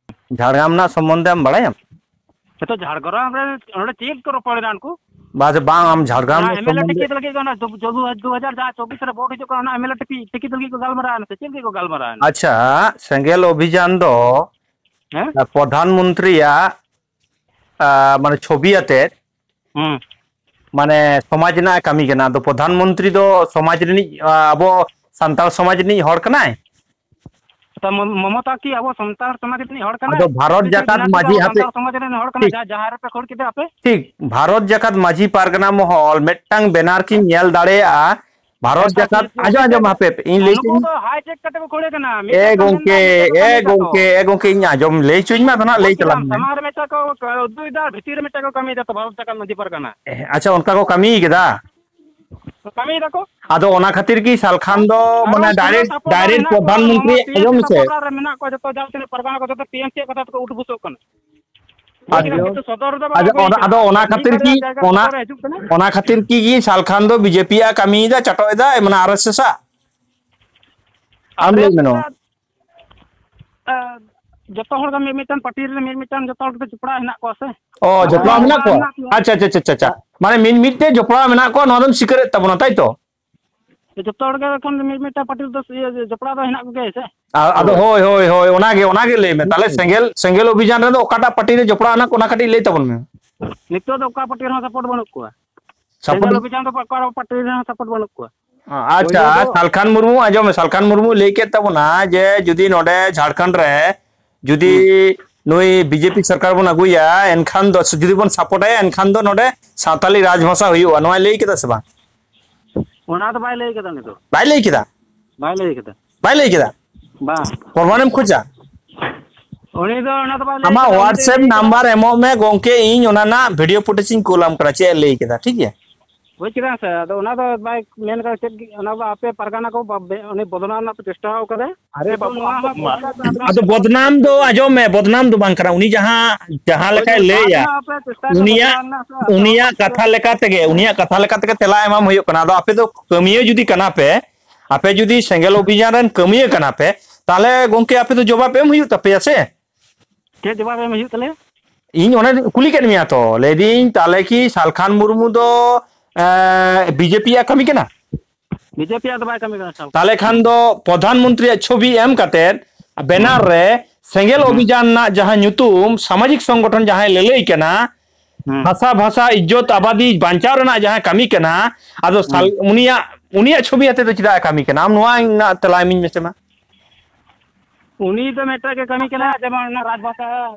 ᱡᱷᱟᱲᱜᱨᱟᱢ ᱨᱮᱱᱟᱜ ᱥᱚᱢᱵᱚᱱᱫᱷᱮ ᱟᱢ ᱵᱟᱲᱟᱭᱟᱢ? ᱱᱤᱛᱚᱜ ᱡᱷᱟᱲᱜᱨᱟᱢ ᱨᱮ ᱚᱸᱰᱮ ᱪᱮᱫ ᱠᱚ ᱨᱚᱯᱚᱲ ᱮᱫᱟ ᱩᱱᱠᱩ? ᱵᱟᱥ ᱵᱟᱝ, ᱟᱢ ᱡᱷᱟᱲᱜᱨᱟᱢ ᱚᱱᱟ ᱨᱮᱱᱟᱜ ᱮᱢ ᱮᱞ ᱮ ᱥᱚᱢᱵᱚᱱᱫᱷᱮ᱾ ᱴᱤᱠᱤᱴ ᱞᱟᱹᱜᱤᱫ ᱫᱚ ᱚᱱᱟ ᱫᱩ-, ᱫᱩ-, ᱫᱩ ᱦᱟᱡᱟᱨ ᱪᱚᱵᱵᱤᱥ ᱨᱮ ᱵᱷᱳᱴ ᱦᱤᱡᱩᱜ ᱠᱟᱱᱟ, ᱚᱱᱟ M L A ticket, ticket ᱞᱟᱹᱜᱤᱫ ᱠᱚ ᱜᱟᱞᱢᱟᱨᱟᱣ ᱮᱱᱟ ᱥᱮ ᱪᱮᱫ ᱞᱟᱹᱜᱤᱫ ᱠᱚ ᱜᱟᱞᱢᱟᱨᱟᱣ ᱮᱱᱟ? ᱟᱪᱪᱷᱟ, ᱥᱮᱸᱜᱮᱞ ᱚᱵᱷᱤᱡᱟᱱ ᱫᱚ ᱦᱮᱸ? ᱯᱨᱚᱫᱷᱟᱱ ᱢᱚᱱᱛᱨᱤᱭᱟᱜ, ᱟ, ᱢᱟᱱᱮ ᱪᱷᱚᱵᱤ ᱟᱛᱮᱫ ᱦᱩᱸ᱾ ᱢᱟᱱᱮ ᱥᱚᱢᱟᱡᱽ ᱨᱮᱱᱟᱜ ᱮ ᱠᱟᱹᱢᱤ ᱠᱟᱱᱟ᱾ ᱟᱫᱚ ᱯᱨᱚᱫᱷᱟᱱ ᱢᱚᱱᱛᱨᱤ ᱫᱚ ᱥᱚᱢᱟᱡᱽ ᱨᱤᱱᱤᱡ, ᱟ, ᱟᱵᱚ ᱥᱟᱱᱛᱟᱲ ᱥᱚᱢᱟᱡᱽ ᱨᱤᱱᱤᱡ ᱦᱚᱲ ᱠᱟᱱᱟᱭ᱾ ᱛᱚ ᱢᱚ-, ᱢᱚᱢᱚᱛᱟ ᱠᱤ ᱟᱵᱚ ᱥᱟᱱᱛᱟᱲ ᱥᱚᱢᱟᱡᱽ ᱨᱤᱱᱤᱡ ᱦᱚᱲ ᱠᱟᱱᱟᱭ? ᱟᱫᱚ ᱵᱷᱟᱨᱚᱛ ᱩᱱᱤ ᱠᱤ ᱡᱟᱠᱟᱛ ᱵᱤᱱᱟᱹ ᱛᱮᱜᱮ ᱢᱟᱹᱡᱷᱤ ᱟᱵᱚ ᱦᱟᱯᱮ, ᱥᱟᱱᱛᱟᱲ ᱥᱚᱢᱟᱡᱽ ᱨᱤᱱ ᱦᱚᱲ ᱠᱟᱱᱟᱭ? ᱴᱷᱤᱠ, ᱡᱟ-, ᱡᱟᱦᱟᱸ ᱨᱮᱯᱮ ᱠᱷᱚᱲ ᱠᱮᱫᱮ ᱟᱯᱮ? ᱴᱷᱤᱠ, ᱵᱷᱟᱨᱚᱛ ᱡᱟᱠᱟᱛ ᱢᱟᱹᱡᱷᱤ ᱯᱟᱨᱜᱟᱱᱟ ᱢᱚᱦᱚᱞ ᱢᱤᱫᱴᱟᱝ ᱵᱮᱱᱟᱨ ᱠᱤ ᱧᱮᱞ ᱫᱟᱲᱮᱭᱟᱜᱼᱟ? ᱵᱷᱟᱨᱚᱛ ᱮᱴᱟᱜ ᱡᱟᱠᱟᱛ, ᱪᱮᱫ ᱟᱸᱡᱚᱢ, ᱟᱸᱡᱚᱢ, ᱦᱟᱯᱮ, ᱦᱟᱯᱮ, ᱤᱧ ᱞᱟᱹᱭ ᱱᱩᱠᱩ ᱦᱚᱪᱚᱧ ᱫᱚ ᱢᱮ᱾ ᱦᱟᱭᱡᱮᱠ ᱠᱟᱛᱮ ᱠᱚ ᱠᱷᱚᱲᱮ ᱠᱟᱱᱟ᱾ ᱢᱤᱫ ᱮ ᱠᱟᱛᱷᱟ ᱢᱮᱱ ᱜᱚᱝᱠᱮ, ᱫᱟ, ᱢᱤᱫ ᱠᱟᱛᱷᱟ ᱮ ᱢᱮᱱ ᱫᱟ ᱛᱚ᱾ ᱜᱚᱝᱠᱮ, ᱮ ᱜᱚᱝᱠᱮ, ᱤᱧ ᱟᱸᱡᱚᱢ ᱞᱟᱹᱭ ᱦᱚᱪᱚᱧ ᱢᱮ, ᱟᱫᱚ ᱱᱟᱜ ᱵᱩᱡ ᱞᱟᱹᱭ ᱛᱟᱞᱟᱝ ᱠᱮᱫᱟᱢ, ᱢᱮ᱾ ᱥᱟᱢᱟᱝ ᱨᱮ ᱢᱤᱫᱴᱟᱝ ᱠᱚ ᱩᱫᱩᱜ ᱮᱫᱟ, ᱵᱷᱤᱛᱤᱨ ᱨᱮ ᱢᱤᱫᱴᱟᱝ ᱠᱚ ᱠᱟᱹᱢᱤᱭᱮᱫᱟ ᱛᱚ, ᱵᱷᱟᱨᱚᱛ ᱡᱟᱠᱟᱛ ᱢᱟᱹᱡᱷᱤ ᱯᱟᱨᱜᱟᱱᱟ᱾ ᱮ, ᱟᱪᱪᱷᱟ, ᱚᱱᱠᱟ ᱠᱚ ᱠᱟᱹᱢᱤ ᱠᱮᱫᱟ? ᱠᱟᱹᱢᱤᱭ ᱫᱟᱠᱚ᱾ ᱟᱫᱚ ᱚᱱᱟ ᱠᱷᱟᱹᱛᱤᱨ ᱜᱮ ᱥᱟᱞᱠᱷᱟᱱ ᱫᱚ ᱟᱨᱚ ᱢᱟᱱᱮ ᱡᱚᱛᱚ direct, support ᱨᱮ direct ᱦᱮᱱᱟᱜ ᱠᱚᱣᱟ, ᱯᱨᱚᱫᱷᱟᱱ ᱟᱨ ᱢᱚᱱᱛᱨᱤ, ᱥᱚᱢᱟᱡᱽ ᱟᱸᱡᱚᱢ ᱥᱩᱥᱟᱹᱨ ᱢᱮᱥᱮ᱾ Support ᱨᱮ ᱢᱮᱱᱟᱜ ᱠᱚᱣᱟ, ᱡᱚᱛᱚ ᱡᱟᱦᱟᱸ ᱛᱤᱱᱟᱹᱜ ᱯᱟᱨᱜᱟᱱᱟ ᱠᱚ ᱡᱚᱛᱚ ᱴᱤ ᱮᱢ ᱥᱤ ᱠᱟᱛᱷᱟ ᱛᱮᱠᱚ ᱩᱴᱵᱩᱥᱚᱜ ᱠᱟᱱᱟ᱾ ᱵᱩᱡ ᱟᱫᱚ, ᱠᱮᱫᱟ ᱯᱮ ᱛᱚ, ᱥᱚᱫᱚᱨ ᱫᱚ ᱵᱟᱝ ᱟᱫᱚ ᱦᱩᱭ ᱚᱱᱟ, ᱠᱟᱱᱟ᱾ ᱟᱫᱚ ᱚᱱᱟ ᱟᱨ ᱠᱷᱟᱹᱛᱤᱨ ᱢᱤᱫ ᱜᱮ ᱵᱟᱨᱭᱟ ᱡᱟᱭᱜᱟ ᱚᱱᱟ, ᱠᱚᱨᱮ ᱟᱫᱚ ᱨᱮ ᱚᱱᱟ ᱦᱤᱡᱩᱜ ᱠᱟᱱᱟ᱾ ᱠᱷᱟᱹᱛᱤᱨ ᱢᱤᱫ ᱜᱮ ᱵᱟᱨᱭᱟ ᱚᱱᱟ, ᱡᱟᱭᱜᱟ ᱠᱚᱨᱮ ᱦᱤᱡᱩᱜ ᱠᱟᱱᱟ᱾ ᱚᱱᱟ ᱠᱷᱟᱹᱛᱤᱨ ᱠᱤ, ᱠᱤ ᱥᱟᱞᱠᱷᱟᱱ ᱫᱚ ᱵᱤᱡᱮᱯᱤ ᱟᱜ ᱠᱟᱹᱢᱤᱭᱮᱫᱟ, ᱪᱟᱴᱚᱜ ᱮᱫᱟ, ᱢᱟᱱᱮ ᱟᱨ ᱮᱥ ᱮᱥ ᱟᱜ? ᱟᱢ ᱞᱟᱹᱭ ᱢᱮ ᱱᱚᱣᱟ᱾ ᱟᱨ ᱡᱚᱛᱚ ᱦᱚᱲ ᱜᱮ ᱢᱤᱫ ᱢᱤᱫᱴᱟᱝ ᱯᱟᱨᱴᱤ ᱨᱮ ᱢᱤᱫ ᱢᱤᱫᱴᱟᱝ ᱡᱚᱛᱚ ᱦᱚᱲ ᱜᱮ ᱡᱚᱯᱲᱟᱣ ᱦᱮᱱᱟᱜ ᱠᱚᱣᱟ ᱥᱮ᱾ ᱚ, ᱡᱚᱯᱲᱟᱣ ᱡᱚᱯᱲᱟᱣ ᱢᱮᱱᱟᱜ ᱦᱮᱱᱟᱜ ᱠᱚᱣᱟ? ᱠᱚᱣᱟ᱾ ᱟᱪᱪᱷᱟ, ᱟᱪᱪᱷᱟ, ᱟᱪᱪᱷᱟ, ᱟᱪᱪᱷᱟ᱾ ᱢᱟᱱᱮ ᱢᱤᱫ ᱢᱤᱫ ᱛᱮ ᱡᱚᱯᱲᱟᱣ ᱢᱮᱱᱟᱜ ᱠᱚᱣᱟ, ᱱᱚᱣᱟ ᱫᱚᱢ ᱥᱤᱠᱟᱹᱨᱮᱫ ᱛᱟᱵᱚᱱᱟ, ᱛᱟᱭ ᱛᱚ? ᱡᱚᱛᱚ ᱦᱚᱲ ᱜᱮ ᱮᱠᱷᱚᱱ ᱢᱤᱫ ᱢᱤᱫᱴᱟᱝ ᱯᱟᱨᱴᱤ ᱨᱮᱫᱚ ᱤᱭᱟᱹ ᱡᱚᱯᱲᱟᱣ ᱫᱚ ᱦᱮᱱᱟᱜ ᱠᱚᱜᱮᱭᱟ ᱥᱮ? ᱟ-, ᱟᱫᱚ ᱦᱳᱭ᱾ ᱦᱳᱭ, ᱦᱳᱭ, ᱦᱳᱭ, ᱚᱱᱟᱜᱮ, ᱚᱱᱟᱜᱮ ᱞᱟᱹᱭ ᱢᱮ᱾ ᱛᱟᱦᱞᱮ ᱥᱮᱸᱜᱮᱞ, ᱥᱮᱸᱜᱮᱞ ᱚᱵᱷᱤᱡᱟᱱ ᱨᱮᱫᱚ ᱚᱠᱟᱴᱟᱜ ᱯᱟᱨᱴᱤ ᱨᱮ ᱡᱚᱯᱲᱟᱣ ᱦᱮᱱᱟᱜ ᱠᱚᱣᱟ, ᱚᱱᱟ ᱠᱟᱹᱴᱤᱡ ᱞᱟᱹᱭ ᱛᱟᱵᱚᱱ ᱢᱮ᱾ ᱱᱤᱛᱚᱜ ᱫᱚ ᱚᱠᱟ ᱯᱟᱨᱴᱤ ᱨᱮᱦᱚᱸ support ᱵᱟᱹᱱᱩᱜ ᱠᱚᱣᱟ᱾ Support ᱥᱮᱸᱜᱮᱞ ᱚᱵᱷᱤᱡᱟᱱ ᱫᱚ ᱚᱠᱟ ᱯᱟᱨᱴᱤ ᱨᱮᱦᱚᱸ support ᱵᱟᱹᱱᱩᱜ ᱠᱚᱣᱟ᱾ ᱟᱪᱪᱷᱟ, ᱯᱳᱭᱞᱳ ᱫᱚ ᱥᱟᱞᱠᱷᱟᱱ ᱢᱩᱨᱢᱩ, ᱟᱸᱡᱚᱢ ᱢᱮ, ᱥᱟᱞᱠᱷᱟᱱ ᱢᱩᱨᱢᱩ ᱞᱟᱹᱭ ᱠᱮᱫ ᱛᱟᱵᱚᱱᱟ ᱡᱮ ᱡᱩᱫᱤ ᱱᱚᱰᱮ ᱡᱷᱟᱲᱠᱷᱚᱸᱰ ᱨᱮ ᱡᱩᱫᱤ ᱦᱩᱸ᱾ ᱱᱩᱭ ᱵᱤᱡᱮᱯᱤ ᱥᱚᱨᱠᱟᱨ ᱵᱚᱱ ᱟᱹᱜᱩᱭᱟ, ᱮᱱᱠᱷᱟᱱ ᱫᱚ, ᱡᱩᱫᱤ ᱵᱚᱱ ᱥᱟᱯᱳᱨᱴᱟᱭᱟ, ᱮᱱᱠᱷᱟᱱ ᱫᱚ ᱱᱚᱰᱮ ᱥᱟᱱᱛᱟᱞᱤ ᱨᱟᱡᱽ ᱵᱷᱟᱥᱟ ᱦᱩᱭᱩᱜᱼᱟ, ᱱᱚᱣᱟᱭ ᱞᱟᱹᱭ ᱠᱮᱫᱟ ᱥᱮ ᱵᱟᱝ? ᱚᱱᱟ ᱫᱚ ᱵᱟᱭ ᱞᱟᱹᱭ ᱠᱮᱫᱟ ᱩᱱᱤ ᱫᱚ᱾ ᱵᱟᱭ ᱞᱟᱹᱭ ᱠᱮᱫᱟ? ᱵᱟᱭ ᱞᱟᱹᱭ ᱠᱮᱫᱟ᱾ ᱵᱟᱭ ᱞᱟᱹᱭ ᱠᱮᱫᱟ? ᱵᱟᱝ᱾ ᱯᱨᱚᱢᱟᱱᱮᱢ ᱠᱷᱚᱡᱟ? ᱩᱱᱤ ᱫᱚ ᱚᱱᱟ ᱫᱚ ᱵᱟᱭ ᱞᱟᱹᱭ ᱟᱢᱟᱜ ᱠᱮᱫᱟ, ᱩᱱᱤ ᱫᱚ WhatsApp ᱞᱟᱹᱭ ᱠᱮᱫᱟ ᱱᱟᱢᱵᱟᱨ ᱮᱢᱚᱜ ᱢᱮ ᱜᱚᱝᱠᱮ, ᱤᱧ ᱚᱱᱟ ᱨᱮᱱᱟᱜ ᱵᱷᱤᱰᱤᱭᱳ ᱯᱷᱩᱴᱮᱡᱽ ᱤᱧ ᱠᱩᱞᱟᱢ ᱠᱟᱱᱟ, ᱪᱮᱫ ᱮ ᱞᱟᱹᱭ ᱠᱮᱫᱟ, ᱴᱷᱤᱠ ᱜᱮᱭᱟ? ᱵᱩᱡᱽ ᱠᱮᱫᱟᱢ ᱥᱮ? ᱟᱫᱚ ᱚᱱᱟ ᱫᱚ ᱵᱟᱭ ᱢᱮᱱ ᱠᱟᱫᱟ ᱪᱮᱫ ᱜᱮ, ᱚᱱᱟ ᱫᱚ ᱟᱯᱮ ᱯᱟᱨᱜᱟᱱᱟ ᱠᱚ ᱵᱟ-, ᱵᱮ-, ᱩᱱᱤ ᱵᱚᱫᱱᱟᱢ ᱨᱮᱱᱟᱜ ᱯᱮ ᱪᱮᱥᱴᱟ ᱟᱠᱟᱫᱟ᱾ ᱟᱨᱮ ᱱᱤᱛᱚᱜ ᱵᱟᱵᱟ, ᱱᱚᱣᱟ ᱦᱚᱸ ᱢᱟ-, ᱯᱨᱚᱪᱟᱨ ᱫᱚ ᱟᱯᱮ ᱟᱫᱚ ᱦᱚᱸ ᱵᱚᱫᱱᱟᱢ ᱫᱚ ᱟᱸᱡᱚᱢ ᱢᱮ, ᱵᱚᱫᱱᱟᱢ ᱫᱚ ᱵᱟᱝ ᱠᱟᱱᱟ᱾ ᱩᱱᱤ ᱡᱟᱦᱟᱸ, ᱡᱟᱦᱟᱸ ᱦᱳᱭ, ᱞᱮᱠᱟᱭ ᱵᱟᱫ ᱞᱟᱹᱭᱟ, ᱢᱟ ᱟᱯᱮ ᱪᱮᱥᱴᱟᱭ ᱯᱮ ᱩᱱᱤᱭᱟᱜ, ᱵᱚᱫᱱᱟᱢ ᱨᱮᱱᱟᱜ ᱥᱮ ᱟᱯᱮ ᱦᱚᱸ ᱩᱱᱤᱭᱟᱜ ᱪᱮᱥᱴᱟᱭ ᱠᱟᱛᱷᱟ ᱯᱮ᱾ ᱞᱮᱠᱟ ᱛᱮᱜᱮ, ᱩᱱᱤᱭᱟᱜ ᱠᱟᱛᱷᱟ ᱞᱮᱠᱟ ᱛᱮᱜᱮ ᱛᱮᱞᱟ ᱮᱢᱟᱢ ᱦᱩᱭᱩᱜ ᱠᱟᱱᱟ᱾ ᱟᱫᱚ ᱟᱯᱮ ᱫᱚ ᱠᱟᱹᱢᱤᱭᱟᱹ ᱡᱩᱫᱤ ᱠᱟᱱᱟ ᱯᱮ, ᱟᱯᱮ ᱡᱩᱫᱤ ᱥᱮᱸᱜᱮᱞ ᱚᱵᱷᱤᱡᱟᱱ ᱨᱮᱱ ᱠᱟᱹᱢᱤᱭᱟᱹ ᱠᱟᱱᱟ ᱯᱮ, ᱛᱟᱦᱚᱞᱮ ᱜᱚᱝᱠᱮ ᱟᱯᱮ ᱫᱚ ᱡᱚᱵᱟᱵ ᱮᱢ ᱦᱩᱭᱩᱜ ᱛᱟᱯᱮᱭᱟ ᱥᱮ? ᱪᱮᱫ ᱡᱚᱵᱟᱵ ᱮᱢ ᱦᱩᱭᱩᱜ ᱛᱟᱞᱮᱭᱟ? ᱤᱧ ᱚᱱᱮ ᱠᱩᱞᱤ ᱠᱮᱫ ᱢᱮᱭᱟ ᱛᱚ, ᱞᱟᱹᱭᱫᱟᱹᱧ ᱛᱟᱦᱚᱞᱮ ᱠᱤ ᱥᱟᱞᱠᱷᱟᱱ ᱢᱩᱨᱢᱩ ᱫᱚ, ᱮ, ᱵᱤᱡᱮᱯᱤ ᱭᱟᱜ ᱠᱟᱹᱢᱤ ᱠᱟᱱᱟ? ᱵᱤᱡᱮᱯᱤ ᱭᱟᱜ ᱫᱚ ᱵᱟᱭ ᱠᱟᱹᱢᱤ ᱠᱟᱱᱟ ᱥᱟᱞᱠᱷᱟᱱ᱾ ᱛᱟᱦᱚᱞᱮ ᱠᱷᱟᱱ ᱫᱚ ᱯᱨᱚᱫᱷᱟᱱ ᱢᱚᱱᱛᱨᱤᱭᱟᱜ ᱪᱷᱚᱵᱤ ᱮᱢ ᱠᱟᱛᱮᱫ ᱵᱮᱱᱟᱨ ᱦᱩᱸ᱾ ᱨᱮ ᱥᱮᱸᱜᱮᱞ ᱦᱩᱸ᱾ ᱚᱵᱷᱤᱡᱟᱱ ᱨᱮᱱᱟᱜ ᱡᱟᱦᱟᱸ ᱧᱩᱛᱩᱢ, ᱥᱟᱢᱟᱡᱤᱠ ᱥᱚᱝᱜᱚᱴᱷᱚᱱ ᱡᱟᱦᱟᱸᱭ ᱞᱟᱹᱞᱟᱹᱭ ᱠᱟᱱᱟ, ᱦᱩᱸ᱾ ᱦᱟᱥᱟ ᱵᱷᱟᱥᱟ ᱤᱡᱽᱡᱚᱛ ᱟᱵᱟᱫᱤ ᱵᱟᱧᱪᱟᱣ ᱨᱮᱱᱟᱜ ᱡᱟᱦᱟᱸ ᱠᱟᱹᱢᱤ ᱠᱟᱱᱟ, ᱟᱫᱚ ᱥᱟᱞ-, ᱦᱩᱸ᱾ ᱩᱱᱤᱭᱟᱜ, ᱩᱱᱤᱭᱟᱜ ᱪᱷᱚᱵᱤ ᱟᱛᱮ ᱫᱚ ᱪᱮᱫᱟᱜ ᱮ ᱠᱟᱹᱢᱤ ᱠᱟᱱᱟ? ᱟᱢ ᱱᱚᱣᱟ ᱨᱮᱱᱟᱜ ᱛᱮᱞᱟ ᱮᱢᱤᱧ ᱢᱮᱥᱮ ᱢᱟ᱾ ᱩᱱᱤ ᱫᱚ ᱢᱤᱫᱴᱟᱝ ᱜᱮ ᱠᱟᱹᱢᱤ ᱠᱟᱱᱟ, ᱡᱮᱢᱚᱱ ᱚᱱᱟ ᱨᱟᱡᱽ ᱵᱷᱟᱥᱟ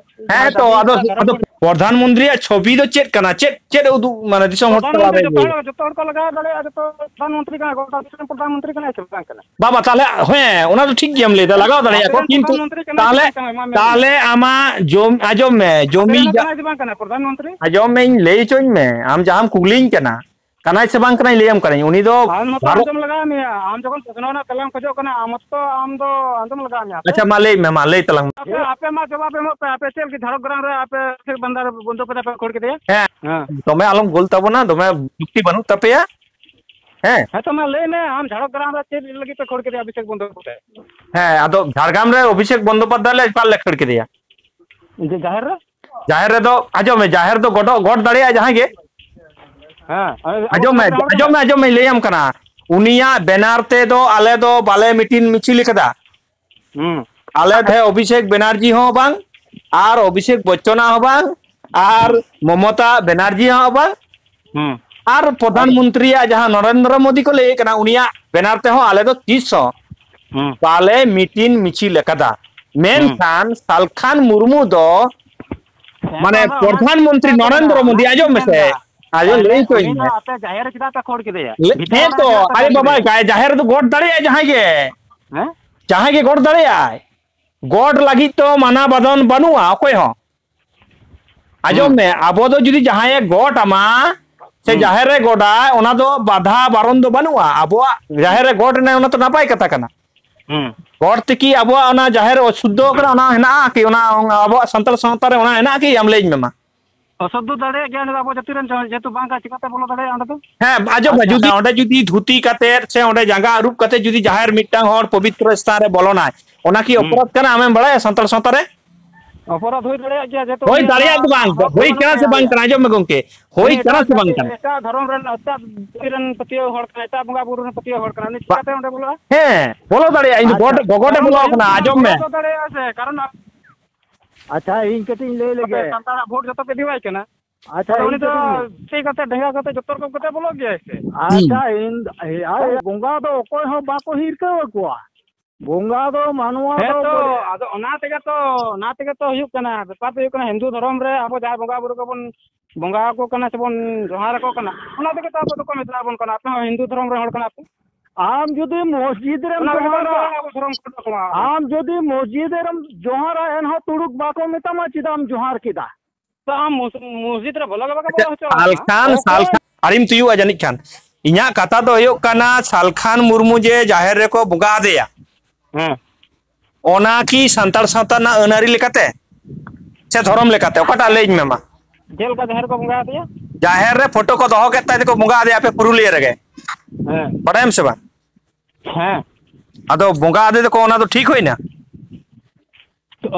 ᱦᱮᱸ ᱛᱚ, ᱫᱟᱹᱵᱤ ᱟᱫᱚ, ᱫᱷᱚᱨᱚᱢ ᱟᱫᱚ ᱜᱚᱰ- ᱯᱨᱚᱫᱷᱟᱱ ᱢᱚᱱᱛᱨᱤᱭᱟᱜ ᱪᱷᱚᱵᱤ ᱫᱚ ᱪᱮᱫ ᱠᱟᱱᱟ? ᱪᱮᱫ, ᱪᱮᱫ ᱩᱫᱩᱜ, ᱢᱟᱱᱮ, ᱫᱤᱥᱚᱢ ᱦᱚᱲ ᱯᱨᱚᱫᱷᱟᱱ ᱛᱟᱞᱟ ᱢᱚᱱᱛᱨᱤ ᱨᱮ ᱡᱚᱛᱚ ᱞᱟᱹᱭ? ᱦᱚᱲ, ᱡᱚᱛᱚ ᱦᱚᱲ ᱠᱚ ᱞᱟᱜᱟᱣ ᱫᱟᱲᱮᱭᱟᱜᱼᱟ, ᱡᱚᱛᱚ ᱯᱨᱚᱫᱷᱟᱱ ᱢᱚᱱᱛᱨᱤ ᱠᱟᱱᱟ, ᱜᱚᱴᱟ ᱫᱤᱥᱚᱢ ᱯᱨᱚᱫᱷᱟᱱ ᱢᱚᱱᱛᱨᱤ ᱠᱟᱱᱟᱭ ᱥᱮ ᱵᱟᱝ ᱠᱟᱱᱟ? ᱵᱟᱵᱟ, ᱛᱟᱦᱞᱮ, ᱦᱮᱸ, ᱚᱱᱟ ᱫᱚ ᱴᱷᱤᱠ ᱜᱮᱭᱟᱢ ᱞᱟᱹᱭᱫᱟ, ᱞᱟᱜᱟᱣ ᱫᱟᱲᱮᱭᱟᱜᱼᱟ ᱠᱚ, ᱟᱯᱮᱨᱮᱱ ᱯᱨᱚᱫᱷᱟᱱ ᱠᱤᱱᱛᱩ ᱢᱚᱱᱛᱨᱤ ᱠᱟᱱᱟᱭ ᱥᱮ ᱛᱟᱦᱞᱮ, ᱵᱟᱝ ᱠᱟᱱᱟᱭ? ᱢᱟ ᱢᱮᱱ ᱛᱟᱦᱞᱮ ᱢᱮ᱾ ᱟᱢᱟᱜ ᱡᱚᱢ, ᱟᱸᱡᱚᱢ ᱢᱮ, ᱡᱚᱢᱤ ᱟᱯᱮᱨᱮᱱ ᱦᱚᱸ ᱡᱟ-, ᱠᱟᱱᱟᱭ ᱥᱮ ᱵᱟᱝ ᱠᱟᱱᱟᱭ ᱯᱨᱚᱫᱷᱟᱱ ᱢᱚᱱᱛᱨᱤ? ᱟᱸᱡᱚᱢ ᱢᱮ, ᱤᱧ ᱞᱟᱹᱭ ᱦᱚᱪᱚᱧ ᱢᱮ, ᱟᱢ ᱡᱟᱦᱟᱸᱢ ᱠᱩᱠᱞᱤᱧ ᱠᱟᱱᱟ, ᱠᱟᱱᱟᱭ ᱥᱮ ᱵᱟᱝ ᱠᱟᱱᱟᱭ, ᱞᱟᱹᱭᱟᱢ ᱠᱟᱹᱱᱟᱹᱧ᱾ ᱩᱱᱤ ᱫᱚ ᱟᱢ ᱢᱟᱛᱚ ᱵᱷᱟᱨᱚᱛ ᱟᱸᱡᱚᱢ ᱞᱟᱜᱟᱣ ᱢᱮᱭᱟ, ᱟᱢ ᱡᱚᱠᱷᱚᱱ ᱯᱨᱚᱥᱱᱚ ᱨᱮᱱᱟᱜ ᱛᱮᱞᱟᱢ ᱠᱷᱚᱡᱚᱜ ᱠᱟᱱᱟ, ᱟᱢ ᱢᱚᱛᱚ ᱟᱢ ᱫᱚ ᱟᱸᱡᱚᱢ ᱞᱟᱜᱟᱣ ᱢᱮᱭᱟ ᱥᱮ? ᱟᱪᱪᱷᱟ, ᱢᱟ ᱞᱟᱹᱭ ᱢᱮ, ᱢᱟ ᱞᱟᱹᱭ ᱛᱟᱞᱟᱝ ᱢᱮ᱾ ᱟᱯᱮ, ᱟᱯᱮ ᱢᱟ ᱡᱚᱵᱟᱵ ᱮᱢᱚᱜ ᱯᱮ, ᱟᱯᱮ ᱪᱮᱫ ᱞᱟᱹᱜᱤᱫ ᱡᱷᱟᱲᱜᱨᱟᱢ ᱨᱮ ᱟᱯᱮ ᱪᱮᱫ ᱵᱟᱱᱫᱟᱨ ᱵᱚᱱᱫᱚ ᱯᱮᱫᱟ ᱯᱮ ᱠᱷᱟᱹᱲ ᱠᱮᱫᱮᱭᱟ? ᱦᱮᱸ, ᱦᱮᱸ᱾ ᱫᱚᱢᱮ ᱟᱞᱚᱢ ᱜᱳᱞ ᱛᱟᱵᱚᱱᱟ, ᱫᱚᱢᱮ ᱡᱩᱠᱛᱤ ᱵᱟᱹᱱᱩᱜ ᱛᱟᱯᱮᱭᱟ᱾ ᱦᱮᱸ᱾ ᱦᱮᱸ ᱛᱚ, ᱢᱟ ᱞᱟᱹᱭ ᱢᱮ, ᱟᱢ ᱡᱷᱟᱲᱜᱨᱟᱢ ᱨᱮ ᱪᱮᱫ ᱞᱟᱹᱜᱤᱫ ᱯᱮ ᱠᱷᱟᱹᱲ ᱠᱮᱫᱮᱭᱟ ᱚᱵᱷᱤᱥᱮᱠ ᱵᱚᱱᱫᱳᱯᱟᱫᱽᱫᱷᱟᱭ? ᱦᱮᱸ, ᱟᱫᱚ ᱡᱷᱟᱲᱜᱨᱟᱢ ᱨᱮ ᱚᱵᱷᱤᱥᱮᱠ ᱵᱚᱱᱫᱳᱯᱟᱫᱽᱫᱷᱟᱭ ᱞᱮ ᱮᱠᱟᱞ ᱞᱮ ᱠᱷᱟᱹᱲ ᱠᱮᱫᱮᱭᱟ᱾ ᱡᱮ ᱡᱟᱦᱮᱨ ᱨᱮ? ᱡᱟᱦᱮᱨ ᱨᱮᱫᱚ, ᱟᱸᱡᱚᱢ ᱢᱮ, ᱡᱟᱦᱮᱨ ᱫᱚ ᱜᱚᱰ-, ᱜᱚᱰ ᱫᱟᱲᱮᱭᱟᱜᱼᱟ ᱡᱟᱦᱟᱸᱭ ᱜᱮ᱾ ᱦᱮᱸ, ᱟᱵᱚ ᱟᱸᱡᱚᱢ ᱢᱮ, ᱥᱟᱱᱛᱟᱲ ᱦᱚᱲ ᱟᱸᱡᱚᱢ ᱢᱮ, ᱠᱟᱱᱟ᱾ ᱟᱸᱡᱚᱢ ᱢᱮ, ᱞᱟᱹᱭᱟᱢ ᱠᱟᱱᱟ᱾ ᱩᱱᱤᱭᱟᱜ ᱵᱮᱱᱟᱨ ᱛᱮᱫᱚ ᱟᱞᱮ ᱫᱚ ᱵᱟᱞᱮ ᱢᱤᱴᱤᱝ ᱢᱤᱪᱷᱤᱞ ᱠᱟᱫᱟ᱾ ᱦᱩᱸ᱾ ᱟᱞᱮ ᱴᱷᱮᱱ ᱚᱵᱷᱤᱥᱮᱠ ᱵᱮᱱᱟᱨᱡᱤ ᱦᱚᱸ ᱵᱟᱝ, ᱟᱨ ᱚᱵᱷᱤᱥᱮᱠ ᱵᱚᱪᱪᱚᱱᱟᱜ ᱦᱚᱸ ᱵᱟᱝ, ᱟᱨ ᱦᱩᱸ᱾ ᱢᱚᱢᱚᱛᱟ ᱵᱮᱱᱟᱨᱡᱤ ᱦᱚᱸ ᱵᱟᱝ, ᱦᱩᱸ᱾ ᱟᱨ ᱯᱨᱚᱫᱷᱟᱱ ᱢᱚᱱᱛᱨᱤᱭᱟᱜ ᱡᱟᱦᱟᱸ ᱱᱚᱨᱮᱱᱫᱨᱚ ᱢᱳᱫᱤ ᱠᱚ ᱞᱟᱹᱭᱮᱫ ᱠᱟᱱᱟ, ᱩᱱᱤᱭᱟᱜ ᱵᱮᱱᱟᱨ ᱛᱮᱦᱚᱸ ᱟᱞᱮ ᱫᱚ ᱛᱤᱥ ᱦᱚᱸ ᱦᱩᱸ᱾ ᱵᱟᱞᱮ ᱢᱤᱴᱤᱝ ᱢᱤᱪᱷᱤᱞ ᱟᱠᱟᱫᱟ᱾ ᱢᱮᱱᱠᱷᱟᱱ ᱥᱟᱞᱠᱷᱟᱱ ᱢᱩᱨᱢᱩ ᱫᱚ ᱦᱮᱸ, ᱢᱟᱱᱮ ᱟᱫᱚ ᱚᱱᱟ ᱯᱨᱚᱫᱷᱟᱱ ᱢᱚᱱᱛᱨᱤ ᱚᱱᱟ ᱱᱚᱨᱮᱱᱫᱨᱚ ᱢᱳᱫᱤ, ᱟᱸᱡᱚᱢ ᱢᱮᱥᱮ, ᱟᱸᱡᱚᱢ ᱛᱟᱦᱞᱮ ᱞᱟᱹᱭ ᱠᱚᱧ ᱩᱱᱤ ᱫᱚ ᱢᱮ᱾ ᱟᱯᱮ ᱡᱟᱦᱮᱨ ᱨᱮ ᱪᱮᱫᱟᱜ ᱯᱮ ᱠᱷᱚᱲ ᱠᱮᱫᱮᱭᱟ? ᱞᱮ-, ᱵᱷᱤᱛᱟᱹᱨ ᱦᱮᱸ ᱨᱮ ᱛᱚ, ᱪᱮᱫᱟᱜ ᱯᱮ ᱟᱨᱮ ᱠᱷᱚᱲ ᱵᱟᱵᱟ, ᱠᱮᱫᱮᱭᱟ? ᱡᱟᱦᱮᱨ ᱨᱮᱫᱚ ᱜᱚᱰ ᱫᱟᱲᱮᱭᱟᱜᱼᱟᱭ ᱡᱟᱦᱟᱸᱭ ᱜᱮ᱾ ᱦᱮᱸ? ᱡᱟᱦᱟᱸᱭ ᱜᱮ ᱜᱚᱰ ᱫᱟᱲᱮᱭᱟᱜᱼᱟᱭ᱾ ᱜᱚᱰ ᱞᱟᱹᱜᱤᱫ ᱛᱚ ᱢᱟᱱᱟ ᱵᱟᱨᱚᱱ ᱵᱟᱹᱱᱩᱜᱼᱟ ᱚᱠᱚᱭ ᱦᱚᱸ᱾ ᱟᱸᱡᱚᱢ ᱦᱩᱸ᱾ ᱢᱮ, ᱟᱵᱚ ᱫᱚ ᱡᱩᱫᱤ ᱡᱟᱦᱟᱸᱭᱮ ᱜᱚᱰ ᱟᱢᱟ, ᱥᱮ ᱦᱩᱸ᱾ ᱡᱟᱦᱮᱨ ᱨᱮ ᱜᱚᱰᱟᱭ, ᱚᱱᱟ ᱫᱚ ᱵᱟᱫᱷᱟ ᱵᱟᱨᱚᱱ ᱫᱚ ᱵᱟᱹᱱᱩᱜᱼᱟ᱾ ᱟᱵᱚᱣᱟᱜ ᱡᱟᱦᱮᱨ ᱨᱮ ᱜᱚᱰ ᱮᱱᱟᱭ, ᱚᱱᱟ ᱛᱚ ᱱᱟᱯᱟᱭ ᱠᱟᱛᱷᱟ ᱠᱟᱱᱟ᱾ ᱦᱩᱸ᱾ ᱜᱚᱰ ᱛᱮᱠᱤ ᱟᱵᱚᱣᱟᱜ ᱚᱱᱟ ᱡᱟᱦᱮᱨ ᱚᱥᱩᱫᱽᱫᱷᱚ ᱠᱟᱱᱟ, ᱚᱱᱟ ᱦᱮᱱᱟᱜᱼᱟ ᱠᱤ? ᱚᱱᱟ, ᱚᱱᱟ ᱟᱵᱚᱣᱟᱜ ᱥᱟᱱᱛᱟᱲ ᱥᱟᱶᱛᱟ ᱨᱮ ᱚᱱᱟ ᱦᱮᱱᱟᱜᱼᱟ ᱠᱤ? ᱟᱢ ᱞᱟᱹᱭᱟᱹᱧ ᱢᱮ ᱢᱟ᱾ ᱚᱥᱩᱫᱽᱫᱷᱚ ᱫᱟᱲᱮᱭᱟᱜ ᱜᱮᱭᱟ, ᱩᱱᱤ ᱫᱚ ᱟᱵᱚ ᱡᱟᱹᱛᱤ ᱨᱮᱱ ᱡᱚ-, ᱡᱮᱦᱮᱛᱩ ᱵᱟᱝ ᱠᱟᱱᱟ, ᱪᱤᱠᱟᱹᱛᱮ ᱵᱚᱞᱚ ᱫᱟᱲᱮᱭᱟᱜᱼᱟ ᱚᱸᱰᱮ ᱫᱚ? ᱦᱮᱸ, ᱟᱸᱡᱚᱢ ᱢᱮ, ᱟᱪᱪᱷᱟ, ᱡᱩᱫᱤ ᱚᱸᱰᱮ ᱡᱩᱫᱤ ᱫᱷᱩᱛᱤ ᱠᱟᱛᱮᱫ ᱥᱮ ᱚᱸᱰᱮ ᱡᱟᱸᱜᱟ ᱟᱹᱨᱩᱵ ᱠᱟᱛᱮᱫ ᱡᱩᱫᱤ ᱡᱟᱦᱮᱨ ᱢᱤᱫᱴᱟᱝ ᱦᱚᱲ ᱯᱚᱵᱤᱛᱨᱚ ᱥᱛᱷᱟᱱ ᱨᱮ ᱵᱚᱞᱚᱱᱟᱭ, ᱚᱱᱟ ᱠᱤ ᱦᱩᱸ᱾ ᱚᱯᱚᱨᱟᱫᱷ ᱠᱟᱱᱟ, ᱟᱢᱮᱢ ᱵᱟᱲᱟᱭᱟ ᱥᱟᱱᱛᱟᱲ ᱥᱟᱶᱛᱟ ᱨᱮ? ᱚᱯᱚᱨᱟᱫᱷ ᱦᱩᱭ ᱫᱟᱲᱮᱭᱟᱜ ᱜᱮᱭᱟ, ᱡᱮᱦᱮᱛᱩ ᱦᱩᱭ ᱩᱱᱤ ᱫᱟᱲᱮᱭᱟᱜ ᱚᱱᱟ ᱫᱚ ᱵᱟᱝ, ᱦᱚᱠ ᱦᱩᱭ ᱵᱟᱹᱱᱩᱜ ᱠᱟᱱᱟ ᱥᱮ ᱛᱟᱭᱟ ᱵᱟᱝ ᱟᱭᱟᱜ᱾ ᱠᱟᱱᱟ? ᱟᱸᱡᱚᱢ ᱢᱮ ᱜᱚᱝᱠᱮ, ᱦᱩᱭ ᱩᱱᱤ ᱠᱟᱱᱟ ᱮᱴᱟᱜ ᱥᱮ ᱵᱟᱝ ᱡᱟᱹᱛᱤ, ᱠᱟᱱᱟ? ᱮᱴᱟᱜ ᱫᱷᱚᱨᱚᱢ ᱨᱮᱱ, ᱮᱴᱟᱜ ᱡᱟᱹᱛᱤ ᱨᱮᱱ ᱯᱟᱹᱛᱭᱟᱹᱣ ᱦᱚᱲ ᱠᱟᱱᱟᱭ, ᱮᱴᱟᱜ ᱵᱚᱸᱜᱟ ᱵᱩᱨᱩ ᱨᱮᱱ ᱯᱟᱹᱛᱭᱟᱹᱣ ᱦᱚᱲ ᱠᱟᱱᱟᱭ, ᱩᱱᱤ ᱵᱟ-, ᱪᱤᱠᱟᱹᱛᱮ ᱚᱸᱰᱮ ᱵᱚᱞᱚᱜᱼᱟ? ᱦᱮᱸ, ᱵᱚᱞᱚ ᱫᱟᱲᱮᱭᱟᱜᱼᱟ, ᱤᱧ ᱫᱚ ᱟᱪᱪᱷᱟ, ᱜᱚᱰ, ᱜᱚᱜᱚᱰᱮ ᱠᱟᱨᱚᱱ ᱵᱚᱞᱚ ᱟᱭᱩᱨ ᱟᱠᱟᱱᱟ, ᱟᱸᱡᱚᱢ ᱢᱮ᱾ ᱵᱚᱞᱚ ᱫᱟᱲᱮᱭᱟᱜᱼᱟ ᱥᱮ, ᱠᱟᱨᱚᱱ ᱟᱪᱪᱷᱟ, ᱤᱧ ᱠᱟᱹᱴᱤᱡ ᱤᱧ ᱞᱟᱹᱭ ᱟᱯᱮ ᱞᱮᱜᱮ᱾ ᱥᱟᱱᱛᱟᱲᱟᱜ ᱵᱷᱳᱴ ᱡᱚᱛᱚ ᱯᱮ ᱤᱫᱤᱣᱟᱭ ᱠᱟᱱᱟ᱾ ᱟᱪᱪᱷᱟ, ᱟᱫᱚ ᱤᱧ ᱩᱱᱤ ᱫᱚ ᱠᱟᱹᱴᱤᱡ ᱤᱧ ᱞᱟᱹᱭ᱾ ᱪᱮᱫ ᱠᱟᱛᱮ, ᱰᱷᱮᱸᱜᱟ ᱠᱟᱛᱮ ᱡᱚᱛᱚ ᱨᱚᱠᱚᱢ ᱠᱟᱛᱮ ᱵᱚᱞᱚᱜ ᱜᱮᱭᱟᱭ ᱥᱮ? ᱟᱪᱪᱷᱟ, ᱦᱩᱸ᱾ ᱤᱧ, ᱟᱭ, ᱵᱚᱸᱜᱟ ᱫᱚ ᱚᱠᱚᱭ ᱦᱚᱸ ᱵᱟᱠᱚ ᱦᱤᱨᱠᱟᱹ ᱟᱠᱚᱣᱟ᱾ ᱵᱚᱸᱜᱟ ᱫᱚ ᱢᱟᱱᱣᱟ ᱦᱮᱸ ᱫᱚ ᱛᱚ, ᱵᱚᱞᱮ ᱟᱫᱚ ᱚᱱᱟ ᱛᱮᱜᱮ ᱛᱚ, ᱚᱱᱟ ᱛᱮᱜᱮ ᱛᱚ ᱦᱩᱭᱩᱜ ᱠᱟᱱᱟ᱾ ᱵᱮᱯᱟᱨ ᱫᱚ ᱦᱩᱭᱩᱜ ᱠᱟᱱᱟ, ᱦᱤᱱᱫᱩ ᱫᱷᱚᱨᱚᱢ ᱨᱮ ᱟᱵᱚ ᱡᱟᱦᱟᱸᱭ ᱵᱚᱸᱜᱟ ᱵᱩᱨᱩ ᱠᱚᱵᱚᱱ ᱵᱚᱸᱜᱟ ᱟᱠᱚ ᱠᱟᱱᱟ ᱥᱮᱵᱚᱱ ᱡᱚᱦᱟᱨ ᱟᱠᱚ ᱠᱟᱱᱟ, ᱚᱱᱟ ᱛᱮᱜᱮ ᱛᱚ ᱟᱵᱚ ᱫᱚᱠᱚ ᱢᱮᱛᱟ ᱵᱚᱱ ᱠᱟᱱᱟ, "ᱟᱯᱮ ᱦᱚᱸ ᱦᱤᱱᱫᱩ ᱫᱷᱚᱨᱚᱢ ᱨᱮᱱ ᱦᱚᱲ ᱠᱟᱱᱟ ᱯᱮ?" ᱟᱢ ᱡᱩᱫᱤ ᱢᱚᱥᱡᱤᱫ ᱨᱮᱢ ᱚᱱᱟ ᱵᱮᱜᱚᱨ ᱫᱚ ᱡᱚᱦᱟᱨᱟ, ᱟᱵᱚ ᱫᱷᱚᱨᱚᱢ ᱠᱚᱫᱚ ᱠᱚ ᱢᱟᱱᱟᱣᱟ᱾ ᱟᱢ ᱡᱩᱫᱤ ᱢᱚᱥᱡᱤᱫ ᱨᱮᱢ ᱡᱚᱦᱟᱨᱟ, ᱮᱱᱦᱚᱸ ᱛᱩᱲᱩᱠ ᱵᱟᱠᱚ ᱢᱮᱛᱟᱢᱟ, ᱪᱮᱫᱟᱜ ᱮᱢ ᱡᱚᱦᱟᱨ ᱠᱮᱫᱟ? ᱛᱚ ᱟᱢ ᱢᱚᱥ-, ᱢᱚᱥᱡᱤᱫ ᱨᱮ ᱵᱚᱞᱚ ᱜᱮ ᱵᱟᱠᱚ ᱵᱚᱞᱚ ᱦᱚᱪᱚ ᱟᱢᱟ᱾ ᱥᱟᱞᱠᱷᱟᱱ, ᱚᱠᱚᱭ? ᱥᱟᱞᱠᱷᱟᱱ, ᱟᱹᱣᱨᱤᱢ ᱛᱤᱭᱳᱜᱼᱟ ᱡᱟᱹᱱᱤᱡ ᱠᱷᱟᱱ᱾ ᱤᱧᱟᱹᱜ ᱠᱟᱛᱷᱟ ᱫᱚ ᱦᱩᱭᱩᱜ ᱠᱟᱱᱟ, ᱥᱟᱞᱠᱷᱟᱱ ᱢᱩᱨᱢᱩ ᱡᱮ ᱡᱟᱦᱮᱨ ᱨᱮᱠᱚ ᱵᱚᱸᱜᱟ ᱟᱫᱮᱭᱟ, ᱦᱮᱸ᱾ ᱚᱱᱟ ᱠᱤ ᱥᱟᱱᱛᱟᱲ ᱥᱟᱶᱛᱟ ᱨᱮᱱᱟᱜ ᱟᱹᱱ ᱟᱹᱨᱤ ᱞᱮᱠᱟᱛᱮ ᱥᱮ ᱫᱷᱚᱨᱚᱢ ᱞᱮᱠᱟᱛᱮ, ᱚᱠᱟᱴᱟᱜ ᱞᱟᱹᱭᱟᱹᱧ ᱢᱮ ᱢᱟ? ᱪᱮᱫ ᱞᱮᱠᱟ ᱡᱟᱦᱮᱨ ᱨᱮᱠᱚ ᱵᱚᱸᱜᱟ ᱟᱫᱮᱭᱟ? ᱡᱟᱦᱮᱨ ᱨᱮ ᱯᱷᱳᱴᱳ ᱠᱚ ᱫᱚᱦᱚ ᱠᱮᱫ ᱛᱟᱭ ᱛᱮᱠᱚ ᱵᱚᱸᱜᱟ ᱟᱫᱮᱭᱟ ᱟᱯᱮ ᱯᱩᱨᱩᱞᱤᱭᱟᱹ ᱨᱮᱜᱮ, ᱦᱮᱸ᱾ ᱵᱟᱰᱟᱭᱟᱢ ᱥᱮ ᱵᱟᱝ? ᱦᱮᱸ᱾ ᱟᱫᱚ ᱵᱚᱸᱜᱟ ᱟᱫᱮ ᱫᱚᱠᱚ, ᱚᱱᱟ ᱫᱚ ᱴᱷᱤᱠ ᱦᱩᱭᱱᱟ?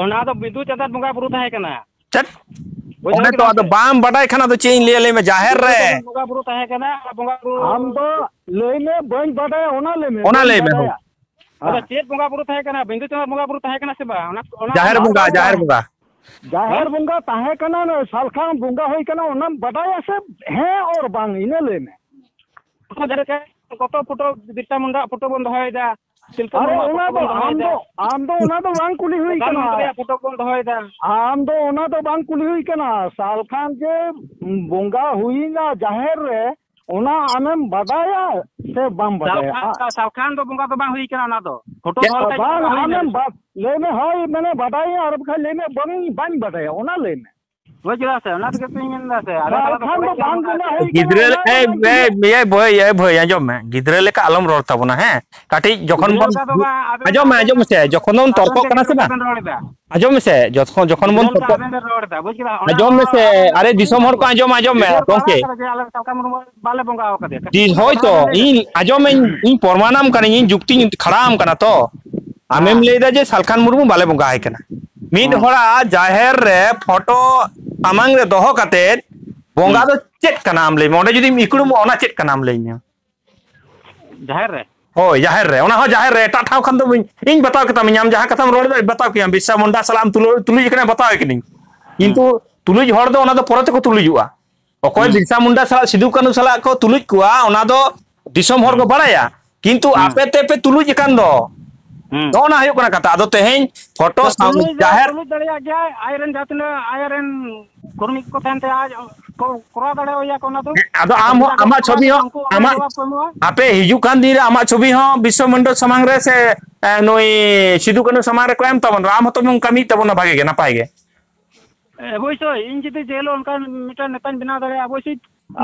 ᱚᱱᱟ ᱫᱚ ᱵᱤᱫᱩ ᱪᱟᱸᱫᱟᱱ ᱵᱚᱸᱜᱟ ᱵᱩᱨᱩ ᱛᱟᱦᱮᱸ ᱠᱟᱱᱟ᱾ ᱪᱮᱫ? ᱵᱩᱡᱷᱟᱹᱣ ᱚᱸᱰᱮ ᱛᱚ ᱠᱮᱫᱟᱢ ᱟᱫᱚ ᱥᱮ? ᱵᱟᱢ ᱵᱟᱰᱟᱭ ᱠᱷᱟᱱ ᱟᱫᱚ ᱪᱮᱫ ᱤᱧ ᱞᱟᱹᱭᱟ, ᱞᱟᱹᱭ ᱢᱮ, ᱡᱟᱦᱮᱨ ᱵᱤᱫᱩ ᱨᱮ᱾ ᱪᱟᱸᱫᱟᱱ ᱵᱚᱸᱜᱟ ᱵᱩᱨᱩ ᱛᱟᱦᱮᱸ ᱠᱟᱱᱟ, ᱟᱨ ᱵᱚᱸᱜᱟ ᱵᱩᱨᱩ ᱟᱢ ᱫᱚ ᱞᱟᱹᱭ ᱢᱮ, ᱵᱟᱹᱧ ᱵᱟᱰᱟᱭᱟ, ᱚᱱᱟ ᱞᱟᱹᱭ ᱢᱮ, ᱚᱱᱟ ᱵᱟᱹᱧ ᱞᱟᱹᱭ ᱢᱮ, ᱦᱳᱭ᱾ ᱵᱟᱰᱟᱭᱟ᱾ ᱟᱫᱚ ᱦᱮᱸ᱾ ᱪᱮᱫ ᱵᱚᱸᱜᱟ ᱵᱩᱨᱩ ᱛᱟᱦᱮᱸ ᱠᱟᱱᱟ? ᱵᱤᱫᱩ ᱪᱟᱸᱫᱟᱱ ᱵᱚᱸᱜᱟ ᱵᱩᱨᱩ ᱛᱟᱦᱮᱸ ᱠᱟᱱᱟ ᱥᱮ ᱵᱟᱝ? ᱚᱱᱟ, ᱚᱱᱟ ᱡᱟᱦᱮᱨ ᱟᱢᱟᱜ ᱵᱚᱸᱜᱟ, ᱫᱚ ᱡᱟᱦᱮᱨ ᱵᱚᱸᱜᱟ᱾ ᱡᱟᱦᱮᱨ ᱦᱮᱸ? ᱵᱚᱸᱜᱟ ᱛᱟᱦᱮᱸ ᱠᱟᱱᱟ, ᱱᱚᱜᱼᱚᱭ ᱥᱟᱞᱠᱷᱟᱱ ᱵᱚᱸᱜᱟ ᱦᱩᱭ ᱠᱟᱱᱟ, ᱚᱱᱟᱢ ᱵᱟᱰᱟᱭᱟ ᱥᱮ ᱦᱮᱸ ᱚᱨ ᱵᱟᱝ, ᱤᱱᱟᱹ ᱞᱟᱹᱭ ᱢᱮ᱾ ᱯᱷᱳᱴᱳ ᱡᱟᱦᱟᱸ ᱞᱮᱠᱟ ᱠᱚᱛᱚ ᱯᱷᱳᱴᱳ, ᱵᱤᱨᱥᱟ ᱢᱩᱱᱰᱟ ᱯᱷᱳᱴᱳ ᱵᱚᱱ ᱫᱚᱦᱚᱭᱮᱫᱟ, ᱛᱤᱞᱠᱟᱹ ᱟᱨᱮ ᱢᱩᱨᱢᱩᱣᱟᱜ ᱚᱱᱟ ᱯᱷᱳᱴᱳ ᱫᱚ ᱵᱚᱱ ᱟᱢ ᱫᱚᱦᱚᱭᱮᱫᱟ᱾ ᱫᱚ ᱟᱢ ᱫᱚ ᱚᱱᱟ ᱫᱚ ᱵᱟᱝ ᱠᱩᱞᱤ ᱦᱩᱭ ᱠᱟᱱᱟ᱾ ᱯᱨᱚᱫᱷᱟᱱ ᱢᱚᱱᱛᱨᱤᱭᱟᱜ ᱯᱷᱳᱴᱳ ᱵᱚᱱ ᱫᱚᱦᱚᱭᱮᱫᱟ᱾ ᱟᱢ ᱫᱚ ᱚᱱᱟ ᱫᱚ ᱵᱟᱝ ᱠᱩᱞᱤ ᱦᱩᱭ ᱠᱟᱱᱟ᱾ ᱥᱟᱞᱠᱷᱟᱱ ᱡᱮ ᱵᱚᱸᱜᱟ ᱦᱩᱭᱱᱟ ᱡᱟᱦᱮᱨ ᱨᱮ, ᱚᱱᱟ ᱟᱢᱮᱢ ᱵᱟᱰᱟᱭᱟ ᱥᱮ ᱵᱟᱢ ᱵᱟᱰᱟᱭᱟ? ᱥᱟᱞᱠᱷᱟᱱ, ᱥᱟᱞᱠᱷᱟᱱ ᱫᱚ ᱵᱚᱸᱜᱟ ᱫᱚ ᱵᱟᱝ ᱦᱩᱭ ᱠᱟᱱᱟ ᱚᱱᱟ ᱫᱚ᱾ ᱯᱷᱳᱴᱳ ᱪᱮᱫ ᱫᱚᱦᱚ ᱫᱚ ᱞᱮᱠᱷᱟᱡ ᱵᱟᱝ ᱵᱚᱸᱜᱟ ᱦᱩᱭ ᱟᱢᱮᱢ ᱞᱮᱱᱟ᱾ ᱵᱟ-, ᱞᱟᱹᱭ ᱢᱮ, ᱦᱳᱭ, ᱢᱟᱱᱮ ᱵᱟᱰᱟᱭᱟᱹᱧ, ᱟᱨ ᱵᱟᱠᱷᱟᱡ ᱞᱟᱹᱭ ᱢᱮ, ᱵᱟᱝ, ᱵᱟᱹᱧ ᱵᱟᱰᱟᱭᱟ, ᱚᱱᱟ ᱞᱟᱹᱭ ᱢᱮ᱾ ᱦᱳᱭ, ᱪᱮᱫᱟᱜ ᱥᱮ? ᱚᱱᱟ ᱛᱮᱜᱮ ᱛᱚᱧ ᱢᱮᱱ ᱮᱫᱟ ᱥᱮ, ᱟᱞᱮ ᱥᱟᱞᱟᱜ ᱫᱚ ᱥᱟᱞᱠᱷᱟᱱ ᱯᱚᱨᱮ ᱫᱚ ᱜᱮᱞᱟᱝ ᱵᱟᱝ ᱨᱚᱲᱟ ᱵᱚᱸᱜᱟ ᱥᱮ᱾ ᱦᱩᱭ ᱠᱟᱱᱟ, ᱜᱤᱫᱽᱨᱟᱹ ᱚᱱᱟ ᱞᱮ-, ᱫᱚ ᱮᱭ, ᱵᱟᱝ ᱮᱭ, ᱠᱩᱞᱤ᱾ ᱮᱭ, ᱵᱷᱟᱹᱭ, ᱮᱭ, ᱵᱷᱟᱹᱭ, ᱟᱸᱡᱚᱢ ᱢᱮ᱾ ᱜᱤᱫᱽᱨᱟᱹ ᱞᱮᱠᱟ ᱟᱞᱚᱢ ᱨᱚᱲ ᱛᱟᱵᱚᱱᱟ, ᱦᱮᱸ? ᱠᱟᱹᱴᱤᱡ ᱡᱚᱠᱷᱚᱱ ᱜᱤᱫᱽᱨᱟᱹ ᱵᱚᱱ, ᱞᱮᱠᱟ ᱫᱚ ᱵᱟᱝ, ᱟᱵᱮᱱ, ᱟᱸᱡᱚᱢ ᱢᱮ, ᱟᱵᱮᱱ, ᱟᱸᱡᱚᱢ ᱢᱮᱥᱮ, ᱡᱚᱠᱷᱚᱱ ᱵᱚᱱ ᱟᱵᱮᱱ ᱛᱚᱨᱠᱚᱜ ᱵᱮᱱ ᱠᱟᱱᱟ ᱥᱮ ᱵᱟᱝ? ᱨᱚᱲ ᱮᱫᱟ᱾ ᱟᱸᱡᱚᱢ ᱢᱮᱥᱮ, ᱡᱚᱠᱷᱚᱱ, ᱡᱚᱠᱷᱚᱱ ᱜᱤᱫᱽᱨᱟᱹ ᱵᱚᱱ ᱞᱮᱠᱟ ᱛᱚᱨᱠᱚᱜ, ᱟᱵᱮᱱ ᱵᱮᱱ ᱨᱚᱲ ᱮᱫᱟ, ᱵᱩᱡᱽ ᱠᱮᱫᱟ? ᱚᱱᱟ ᱟᱸᱡᱚᱢ ᱫᱚ ᱢᱮᱥᱮ, ᱟᱵᱮᱱ ᱟᱨᱮ ᱵᱮᱱ ᱫᱤᱥᱚᱢ ᱦᱚᱲ ᱠᱚ ᱵᱩᱡᱽ ᱟᱸᱡᱚᱢᱟ, ᱟᱸᱡᱚᱢ ᱢᱮ, ᱜᱤᱫᱽᱨᱟᱹ ᱠᱚ ᱜᱚᱝᱠᱮ᱾ ᱟᱲᱟᱜ ᱠᱟᱫᱟ ᱡᱮ ᱟᱞᱮ ᱥᱟᱞᱠᱷᱟᱱ ᱢᱩᱨᱢᱩ ᱵᱟᱞᱮ ᱵᱚᱸᱜᱟ ᱟᱠᱟᱫᱮᱭᱟ᱾ ᱠᱟᱹᱴᱤᱡ ᱫᱤ-, ᱠᱷᱚᱱᱟᱜ ᱦᱳᱭ ᱜᱚᱴᱟ ᱛᱚ, ᱵᱮᱱ ᱞᱟᱹᱭ ᱤᱧ ᱫᱟᱲᱮᱭᱟᱜᱼᱟ᱾ ᱟᱸᱡᱚᱢᱟᱹᱧ, ᱤᱧ ᱯᱨᱚᱢᱟᱱᱟᱢ ᱠᱟᱹᱱᱟᱹᱧ, ᱤᱧ ᱡᱩᱠᱛᱤᱧ ᱠᱷᱟᱲᱟᱣᱟᱢ ᱠᱟᱱᱟ ᱛᱚ᱾ ᱟᱢᱮᱢ ᱦᱮᱸ᱾ ᱞᱟᱹᱭ ᱮᱫᱟ ᱡᱮ ᱥᱟᱞᱠᱷᱟᱱ ᱢᱩᱨᱢᱩ ᱵᱟᱞᱮ ᱵᱚᱸᱜᱟ ᱟᱭ ᱠᱟᱱᱟ᱾ ᱢᱤᱫ ᱦᱮᱸ᱾ ᱦᱚᱲᱟᱜ ᱡᱟᱦᱮᱨ ᱨᱮ ᱯᱷᱳᱴᱳ ᱥᱟᱢᱟᱝ ᱨᱮ ᱫᱚᱦᱚ ᱠᱟᱛᱮᱫ ᱵᱚᱸᱜᱟ ᱦᱩᱸ᱾ ᱫᱚ ᱪᱮᱫ ᱠᱟᱱᱟ ᱟᱢ ᱞᱟᱹᱭ ᱢᱮ? ᱚᱸᱰᱮ ᱡᱩᱫᱤᱢ ᱤᱠᱲᱩᱢᱚᱜᱼᱟ, ᱚᱱᱟ ᱪᱮᱫ ᱠᱟᱱᱟ ᱟᱢ ᱞᱟᱹᱭ ᱢᱮ? ᱡᱟᱦᱮᱨ ᱨᱮ? ᱦᱳᱭ, ᱡᱟᱦᱮᱨ ᱨᱮ᱾ ᱚᱱᱟ ᱦᱚᱸ ᱡᱟᱦᱮᱨ ᱨᱮ, ᱮᱴᱟᱜ ᱴᱷᱟᱶ ᱠᱷᱟᱱ ᱫᱚ ᱵᱟᱹᱧ, ᱤᱧ ᱵᱟᱛᱟᱣ ᱠᱟᱛᱟᱢᱟᱹᱧ, ᱟᱢ ᱡᱟᱦᱟᱸ ᱠᱟᱛᱷᱟᱢ ᱨᱚᱲ ᱮᱫᱟ, ᱵᱟᱛᱟᱣ ᱠᱮᱭᱟᱢ, ᱵᱤᱨᱥᱟ ᱢᱩᱱᱰᱟ ᱥᱟᱞᱟᱜ ᱮᱢ ᱛᱩᱞᱟᱹ-, ᱛᱩᱞᱩᱡ ᱟᱠᱟᱱᱟ, ᱵᱟᱛᱟᱣ ᱠᱟᱹᱱᱟᱹᱧ᱾ ᱦᱩᱸ᱾ ᱠᱤᱱᱛᱩ ᱛᱩᱞᱩᱡ ᱦᱚᱲ ᱫᱚ ᱚᱱᱟ ᱫᱚ ᱯᱚᱨᱮ ᱛᱮᱠᱚ ᱛᱩᱞᱩᱡᱚᱜᱼᱟ᱾ ᱚᱠᱚᱭ ᱦᱩᱸ᱾ ᱵᱤᱨᱥᱟ ᱢᱩᱱᱰᱟ ᱥᱟᱞᱟᱜ, ᱥᱤᱫᱩ ᱠᱟᱹᱱᱦᱩ ᱥᱟᱞᱟᱜ ᱠᱚ ᱛᱩᱞᱩᱡ ᱠᱚᱣᱟ, ᱚᱱᱟ ᱫᱚ ᱫᱤᱥᱚᱢ ᱦᱚᱲ ᱠᱚ ᱦᱩᱸ᱾ ᱵᱟᱲᱟᱭᱟ, ᱠᱤᱱᱛᱩ ᱦᱩᱸ᱾ ᱟᱯᱮ ᱛᱮᱯᱮ ᱛᱩᱞᱩᱡ ᱟᱠᱟᱱ ᱫᱚ᱾ ᱦᱩᱸ᱾ ᱱᱚᱜᱼᱚ ᱱᱟ ᱦᱩᱭᱩᱜ ᱠᱟᱱᱟ ᱠᱟᱛᱷᱟ᱾ ᱟᱫᱚ ᱛᱮᱦᱮᱧ ᱯᱷᱳᱴᱳ ᱛᱚ ᱥᱟᱢ-, ᱛᱩᱞᱩᱡ ᱫᱚ ᱡᱟᱦᱮᱨ ᱛᱩᱞᱩᱡ ᱫᱟᱲᱮᱭᱟᱜ ᱜᱮᱭᱟᱭ, ᱟᱡᱨᱮᱱ ᱡᱟᱦᱟᱸ ᱛᱤᱱᱟᱹᱜ ᱟᱡᱨᱮᱱ ᱠᱚᱨᱢᱤ ᱠᱚᱠᱚ ᱛᱟᱦᱮᱱ ᱛᱟᱭᱟ, ᱟᱡ ᱠᱚ ᱠᱚᱨᱟᱣ ᱫᱟᱲᱮᱭᱟᱭᱟ ᱠᱚ ᱚᱱᱟ ᱫᱚ᱾ ᱦᱮᱸ, ᱟᱫᱚ ᱟᱢ ᱦᱚᱸ ᱪᱮᱫᱟᱜ ᱠᱚ ᱟᱢᱟᱜ ᱠᱚᱨᱟᱣ ᱪᱷᱚᱵᱤ ᱦᱚᱪᱚᱭᱟ? ᱦᱚᱸ, ᱩᱱᱠᱩ ᱚᱱᱟ ᱟᱢᱟᱜ, ᱡᱚᱵᱟᱵ ᱠᱚ ᱮᱢᱚᱜᱼᱟ᱾ ᱟᱯᱮ ᱦᱤᱡᱩᱜ ᱠᱟᱱ ᱫᱤᱱ ᱨᱮ ᱟᱢᱟᱜ ᱪᱷᱚᱵᱤ ᱦᱚᱸ ᱵᱤᱥᱥᱚ ᱢᱚᱱᱰᱚᱞ ᱥᱟᱢᱟᱝ ᱨᱮ ᱥᱮ, ᱮ, ᱱᱩᱭ ᱥᱤᱫᱩ ᱠᱟᱹᱱᱦᱩ ᱥᱟᱢᱟᱝ ᱨᱮᱠᱚ ᱮᱢ ᱛᱟᱵᱚᱱ ᱨᱮ, ᱟᱢ ᱦᱚᱸᱛᱚᱢ ᱠᱟᱹᱢᱤᱭᱮᱫ ᱛᱟᱵᱚᱱᱟ ᱵᱷᱟᱜᱮ ᱜᱮ, ᱱᱟᱯᱟᱭ ᱜᱮ᱾ ᱚᱵᱚᱥᱥᱳᱭ, ᱤᱧ ᱡᱩᱫᱤ ᱡᱮ ᱦᱤᱞᱳᱜ ᱚᱱᱠᱟᱱ ᱢᱤᱫᱴᱟᱝ ᱱᱮᱛᱟᱧ ᱵᱮᱱᱟᱣ ᱫᱟᱲᱮᱭᱟᱜᱼᱟ, ᱚᱵᱚᱥᱥᱳᱭ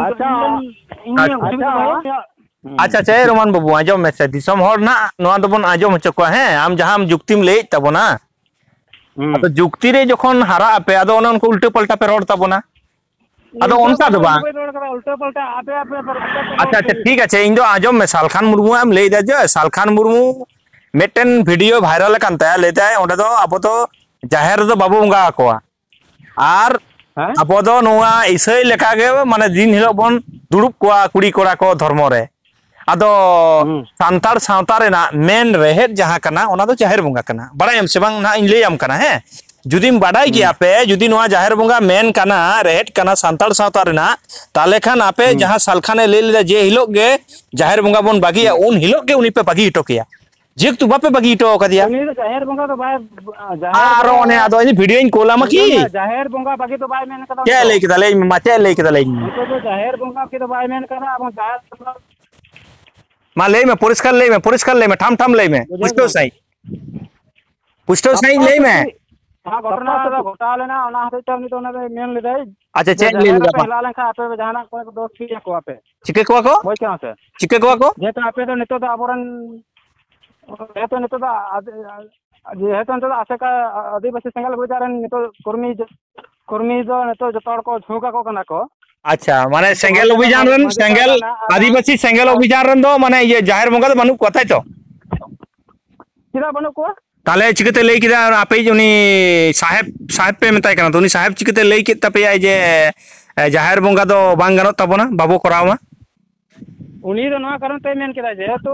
ᱟᱪᱪᱷᱟ᱾ ᱤᱧ ᱞᱟᱹᱜᱤᱫ ᱤᱧ ᱟᱪᱪᱷᱟ᱾ ᱚᱥᱩᱵᱤᱫᱷᱟ ᱵᱟᱹᱱᱩᱜᱼᱟ᱾ ᱦᱩᱸ᱾ ᱟᱪᱪᱷᱟ, ᱟᱪᱪᱷᱟ, ᱮ ᱨᱳᱢᱟᱱ ᱵᱟᱹᱵᱩ, ᱟᱸᱡᱚᱢ ᱢᱮᱥᱮ, ᱫᱤᱥᱚᱢ ᱦᱚᱲ ᱱᱟᱜ ᱱᱚᱣᱟ ᱫᱚᱵᱚᱱ ᱟᱸᱡᱚᱢ ᱦᱚᱪᱚ ᱠᱚᱣᱟ, ᱦᱮᱸ? ᱟᱢ ᱡᱟᱦᱟᱸᱢ ᱡᱩᱠᱛᱤᱢ ᱞᱟᱹᱭᱮᱫ ᱛᱟᱵᱚᱱᱟ, ᱦᱩᱸ᱾ ᱟᱫᱚ ᱡᱩᱠᱛᱤ ᱨᱮ ᱡᱚᱠᱷᱚᱱ ᱦᱟᱨᱟᱜ ᱟᱯᱮ, ᱟᱫᱚ ᱚᱱᱮ ᱚᱱᱠᱟ ᱩᱞᱴᱟᱹ ᱯᱟᱞᱴᱟ ᱯᱮ ᱨᱚᱲ ᱛᱟᱵᱚᱱᱟ᱾ ᱟᱫᱚ ᱩᱞᱴᱟᱹ ᱚᱱᱠᱟ ᱫᱚ ᱯᱟᱞᱴᱟ ᱫᱚ ᱵᱟᱝ᱾ ᱵᱟᱹᱧ ᱨᱚᱲ ᱠᱟᱫᱟ, ᱩᱞᱴᱟᱹ ᱯᱟᱞᱴᱟ ᱟᱯᱮ, ᱟᱯᱮ, ᱟᱯᱮ, ᱟᱯᱮ ᱯᱮ ᱨᱚᱲ ᱟᱪᱪᱷᱟ, ᱟᱪᱪᱷᱟ, ᱦᱚᱪᱚᱭᱮᱫᱟ᱾ ᱴᱷᱤᱠ ᱟᱪᱷᱮ, ᱤᱧ ᱫᱚ ᱟᱸᱡᱚᱢ ᱢᱮ, ᱥᱟᱞᱠᱷᱟᱱ ᱢᱩᱨᱢᱩ ᱮᱢ ᱞᱟᱹᱭ ᱮᱫᱟ ᱡᱮ ᱥᱟᱞᱠᱷᱟᱱ ᱢᱩᱨᱢᱩ ᱢᱤᱫᱴᱮᱱ ᱵᱷᱤᱰᱤᱭᱳ ᱵᱷᱟᱭᱨᱟᱞ ᱟᱠᱟᱱ ᱛᱟᱭᱟ, ᱞᱟᱹᱭ ᱫᱟᱭ ᱚᱸᱰᱮ ᱫᱚ ᱟᱵᱚ ᱫᱚ ᱡᱟᱦᱮᱨ ᱨᱮᱫᱚ ᱵᱟᱵᱚ ᱵᱚᱸᱜᱟ ᱟᱠᱚᱣᱟ᱾ ᱟᱨ ᱦᱮᱸ? ᱟᱵᱚ ᱫᱚ ᱱᱚᱣᱟ ᱤᱥᱟᱹᱭ ᱞᱮᱠᱟᱜᱮ, ᱢᱟᱱᱮ, ᱫᱤᱱ ᱦᱤᱞᱳᱜ ᱵᱚᱱ ᱫᱩᱲᱩᱵ ᱠᱚᱣᱟ ᱠᱩᱲᱤ ᱠᱚᱲᱟ ᱠᱚ ᱫᱷᱚᱨᱢᱚ ᱨᱮ᱾ ᱟᱫᱚ ᱦᱩᱸ᱾ ᱥᱟᱱᱛᱟᱲ ᱥᱟᱶᱛᱟ ᱨᱮᱱᱟᱜ ᱢᱮᱱ ᱨᱮᱦᱮᱫ ᱡᱟᱦᱟᱸ ᱠᱟᱱᱟ, ᱚᱱᱟ ᱫᱚ ᱡᱟᱦᱮᱨ ᱵᱚᱸᱜᱟ ᱠᱟᱱᱟ᱾ ᱵᱟᱲᱟᱭᱟᱢ ᱥᱮ ᱵᱟᱝ? ᱱᱟᱦᱟᱜ ᱤᱧ ᱞᱟᱹᱭᱟᱢ ᱠᱟᱱᱟ, ᱦᱮᱸ? ᱡᱩᱫᱤᱢ ᱵᱟᱰᱟᱭ ᱦᱩᱸ᱾ ᱠᱮᱭᱟ ᱯᱮ, ᱡᱩᱫᱤ ᱱᱚᱣᱟ ᱡᱟᱦᱮᱨ ᱵᱚᱸᱜᱟ ᱢᱮᱱ ᱠᱟᱱᱟ, ᱨᱮᱦᱮᱫ ᱠᱟᱱᱟ ᱥᱟᱱᱛᱟᱲ ᱥᱟᱶᱛᱟ ᱨᱮᱱᱟᱜ, ᱛᱟᱦᱚᱞᱮ ᱠᱷᱟᱱ ᱟᱯᱮ ᱦᱩᱸ᱾ ᱡᱟᱦᱟᱸ ᱥᱟᱞᱠᱷᱟᱱᱮ ᱞᱟᱹᱭ ᱞᱮᱫᱟ, ᱡᱮ ᱦᱤᱞᱳᱜ ᱜᱮ ᱡᱟᱦᱮᱨ ᱵᱚᱸᱜᱟ ᱵᱚᱱ ᱵᱟᱹᱜᱤᱭᱟ, ᱦᱩᱸ᱾ ᱩᱱ ᱦᱤᱞᱳᱜ ᱜᱮ ᱩᱱᱤ ᱯᱮ ᱵᱟᱹᱜᱤ ᱦᱚᱴᱚ ᱠᱮᱭᱟ᱾ ᱡᱮᱦᱮᱛᱩ ᱵᱟᱯᱮ ᱵᱟᱹᱜᱤ ᱦᱚᱴᱚ ᱟᱠᱟᱫᱮᱭᱟ᱾ ᱩᱱᱤ ᱫᱚ ᱡᱟᱦᱮᱨ ᱵᱚᱸᱜᱟ ᱫᱚ ᱵᱟᱭ, ᱡᱟᱦᱮᱨ ᱟᱨᱚ ᱵᱚᱸᱜᱟ, ᱚᱱᱮ ᱟᱫᱚ ᱤᱧ video ᱧ ᱠᱳᱞ ᱟᱢᱟ ᱠᱤ? ᱟᱸᱡᱚᱢ ᱢᱮ, ᱡᱟᱦᱮᱨ ᱵᱚᱸᱜᱟ ᱵᱟᱹᱜᱤ ᱫᱚ ᱵᱟᱭ ᱢᱮᱱ ᱠᱟᱫᱟ ᱩᱱᱤ ᱪᱮᱫ ᱫᱚ᱾ ᱞᱟᱹᱭ ᱠᱮᱫᱟ? ᱞᱟᱹᱭ ᱢᱮ ᱢᱟ, ᱪᱮᱫ ᱞᱟᱹᱭ ᱠᱮᱫᱟ? ᱞᱟᱹᱭ ᱢᱮ᱾ ᱩᱱᱠᱩ ᱫᱚ ᱡᱟᱦᱮᱨ ᱵᱚᱸᱜᱟ ᱵᱟᱹᱜᱤ ᱫᱚ ᱵᱟᱭ ᱢᱮᱱ ᱠᱟᱫᱟ, ᱟᱵᱚ ᱡᱟᱦᱮᱨ ᱵᱚᱸᱜᱟ᱾ ᱢᱟ ᱞᱟᱹᱭ ᱢᱮ, ᱯᱚᱨᱤᱥᱠᱟᱨ ᱞᱟᱹᱭ ᱢᱮ, ᱯᱚᱨᱤᱥᱠᱟᱨ ᱞᱟᱹᱭ ᱢᱮ, ᱴᱷᱟᱢ ᱴᱷᱟᱢ ᱞᱟᱹᱭ ᱢᱮ, ᱵᱩᱡᱷᱟᱹᱣ ᱯᱩᱥᱴᱟᱹᱣ ᱠᱮᱫᱟᱢ? ᱥᱟᱺᱦᱤᱡ, ᱯᱩᱥᱴᱟᱹᱣ ᱥᱟᱺᱦᱤᱡ ᱞᱟᱹᱭ ᱢᱮ᱾ ᱟᱯᱟᱛᱚᱛᱚ ᱱᱚᱣᱟ ᱜᱷᱚᱴᱚᱱᱟ ᱫᱚ ᱜᱷᱚᱴᱟᱣ ᱞᱮᱱᱟ, ᱚᱱᱟ ᱦᱚᱛᱮᱡ ᱛᱮ ᱩᱱᱤ ᱫᱚ ᱚᱱᱟ ᱫᱚᱭ ᱢᱮᱱ ᱞᱮᱫᱟᱭ ᱟᱪᱪᱷᱟ, ᱡᱮ ᱪᱮᱫ ᱞᱟᱹᱭ ᱡᱟᱦᱮᱨ ᱞᱮᱫᱟ ᱨᱮᱯᱮ ᱢᱟ? ᱦᱮᱞᱟᱣ ᱞᱮᱱᱠᱷᱟᱱ ᱟᱯᱮ ᱡᱟᱦᱟᱱᱟᱜ ᱠᱚ ᱫᱚᱥ ᱴᱷᱤᱠ ᱟᱠᱚᱣᱟ ᱯᱮ᱾ ᱪᱤᱠᱟᱹ ᱠᱚᱣᱟ ᱠᱚ? ᱵᱩᱡᱽ ᱠᱮᱫᱟᱢ ᱥᱮ? ᱪᱤᱠᱟᱹ ᱠᱚᱣᱟ ᱠᱚ? ᱡᱮᱦᱮᱛᱩ ᱟᱯᱮ ᱫᱚ ᱱᱤᱛᱚᱜ ᱫᱚ ᱟᱵᱚᱨᱮᱱ, ᱡᱮᱦᱮᱛᱩ ᱱᱤᱛᱚᱜ ᱫᱚ ᱟᱫ-, ᱡᱮᱦᱮᱛᱩ ᱱᱤᱛᱚᱜ ᱫᱚ ᱟᱥᱮᱠᱟ ᱟᱹᱫᱤᱵᱟᱹᱥᱤ ᱥᱮᱸᱜᱮᱞ ᱚᱵᱷᱤᱡᱟᱱ ᱨᱮᱱ ᱱᱤᱛᱚᱜ ᱠᱚᱨᱢᱤ, ᱠᱚᱨᱢᱤ ᱫᱚ ᱱᱤᱛᱚᱜ ᱡᱚᱛᱚ ᱦᱚᱲ ᱠᱚ ᱡᱷᱩᱸᱠ ᱟᱠᱚ ᱠᱟᱱᱟ ᱠᱚ᱾ ᱟᱪᱪᱷᱟ, ᱢᱟᱱᱮ ᱱᱤᱛᱚᱜ ᱥᱮᱸᱜᱮᱞ ᱵᱷᱟᱨᱚᱛ ᱨᱮᱱᱟᱜ ᱚᱵᱷᱤᱡᱟᱱ ᱨᱮᱱ, ᱢᱟᱹᱡᱷᱤ ᱥᱮᱸᱜᱮᱞ ᱯᱟᱨᱜᱟᱱᱟ ᱟᱨ ᱟᱹᱫᱤᱵᱟᱹᱥᱤ ᱥᱮᱸᱜᱮᱞ ᱚᱵᱷᱤᱡᱟᱱ ᱨᱮᱱ ᱫᱚ ᱢᱟᱱᱮ ᱤᱭᱟᱹ ᱡᱟᱦᱮᱨ ᱵᱚᱸᱜᱟ ᱫᱚ ᱵᱟᱹᱱᱩᱜ ᱠᱚᱣᱟ, ᱛᱟᱭ ᱛᱚ? ᱪᱮᱫᱟᱜ ᱵᱟᱹᱱᱩᱜ ᱠᱚᱣᱟ? ᱛᱟᱦᱞᱮ ᱪᱤᱠᱟᱹᱛᱮ ᱞᱟᱹᱭ ᱠᱮᱫᱟ ᱟᱯᱮᱭᱤᱡ ᱩᱱᱤ ᱥᱟᱦᱮᱵᱽ, ᱥᱟᱦᱮᱵᱽ ᱯᱮ ᱢᱮᱛᱟᱭ ᱠᱟᱱᱟ ᱛᱚ, ᱩᱱᱤ ᱥᱟᱦᱮᱵᱽ ᱪᱤᱠᱟᱹᱛᱮ ᱞᱟᱹᱭ ᱠᱮᱫ ᱛᱟᱯᱮᱭᱟᱭ ᱡᱮ, ᱮ, ᱡᱟᱦᱮᱨ ᱵᱚᱸᱜᱟ ᱫᱚ ᱵᱟᱝ ᱜᱟᱱᱚᱜ ᱛᱟᱵᱚᱱᱟ, ᱵᱟᱵᱚ ᱠᱚᱨᱟᱣ ᱢᱟ? ᱩᱱᱤ ᱫᱚ ᱱᱚᱣᱟ ᱠᱟᱨᱚᱱ ᱛᱮᱭ ᱢᱮᱱ ᱠᱮᱫᱟ, ᱡᱮᱦᱮᱛᱩ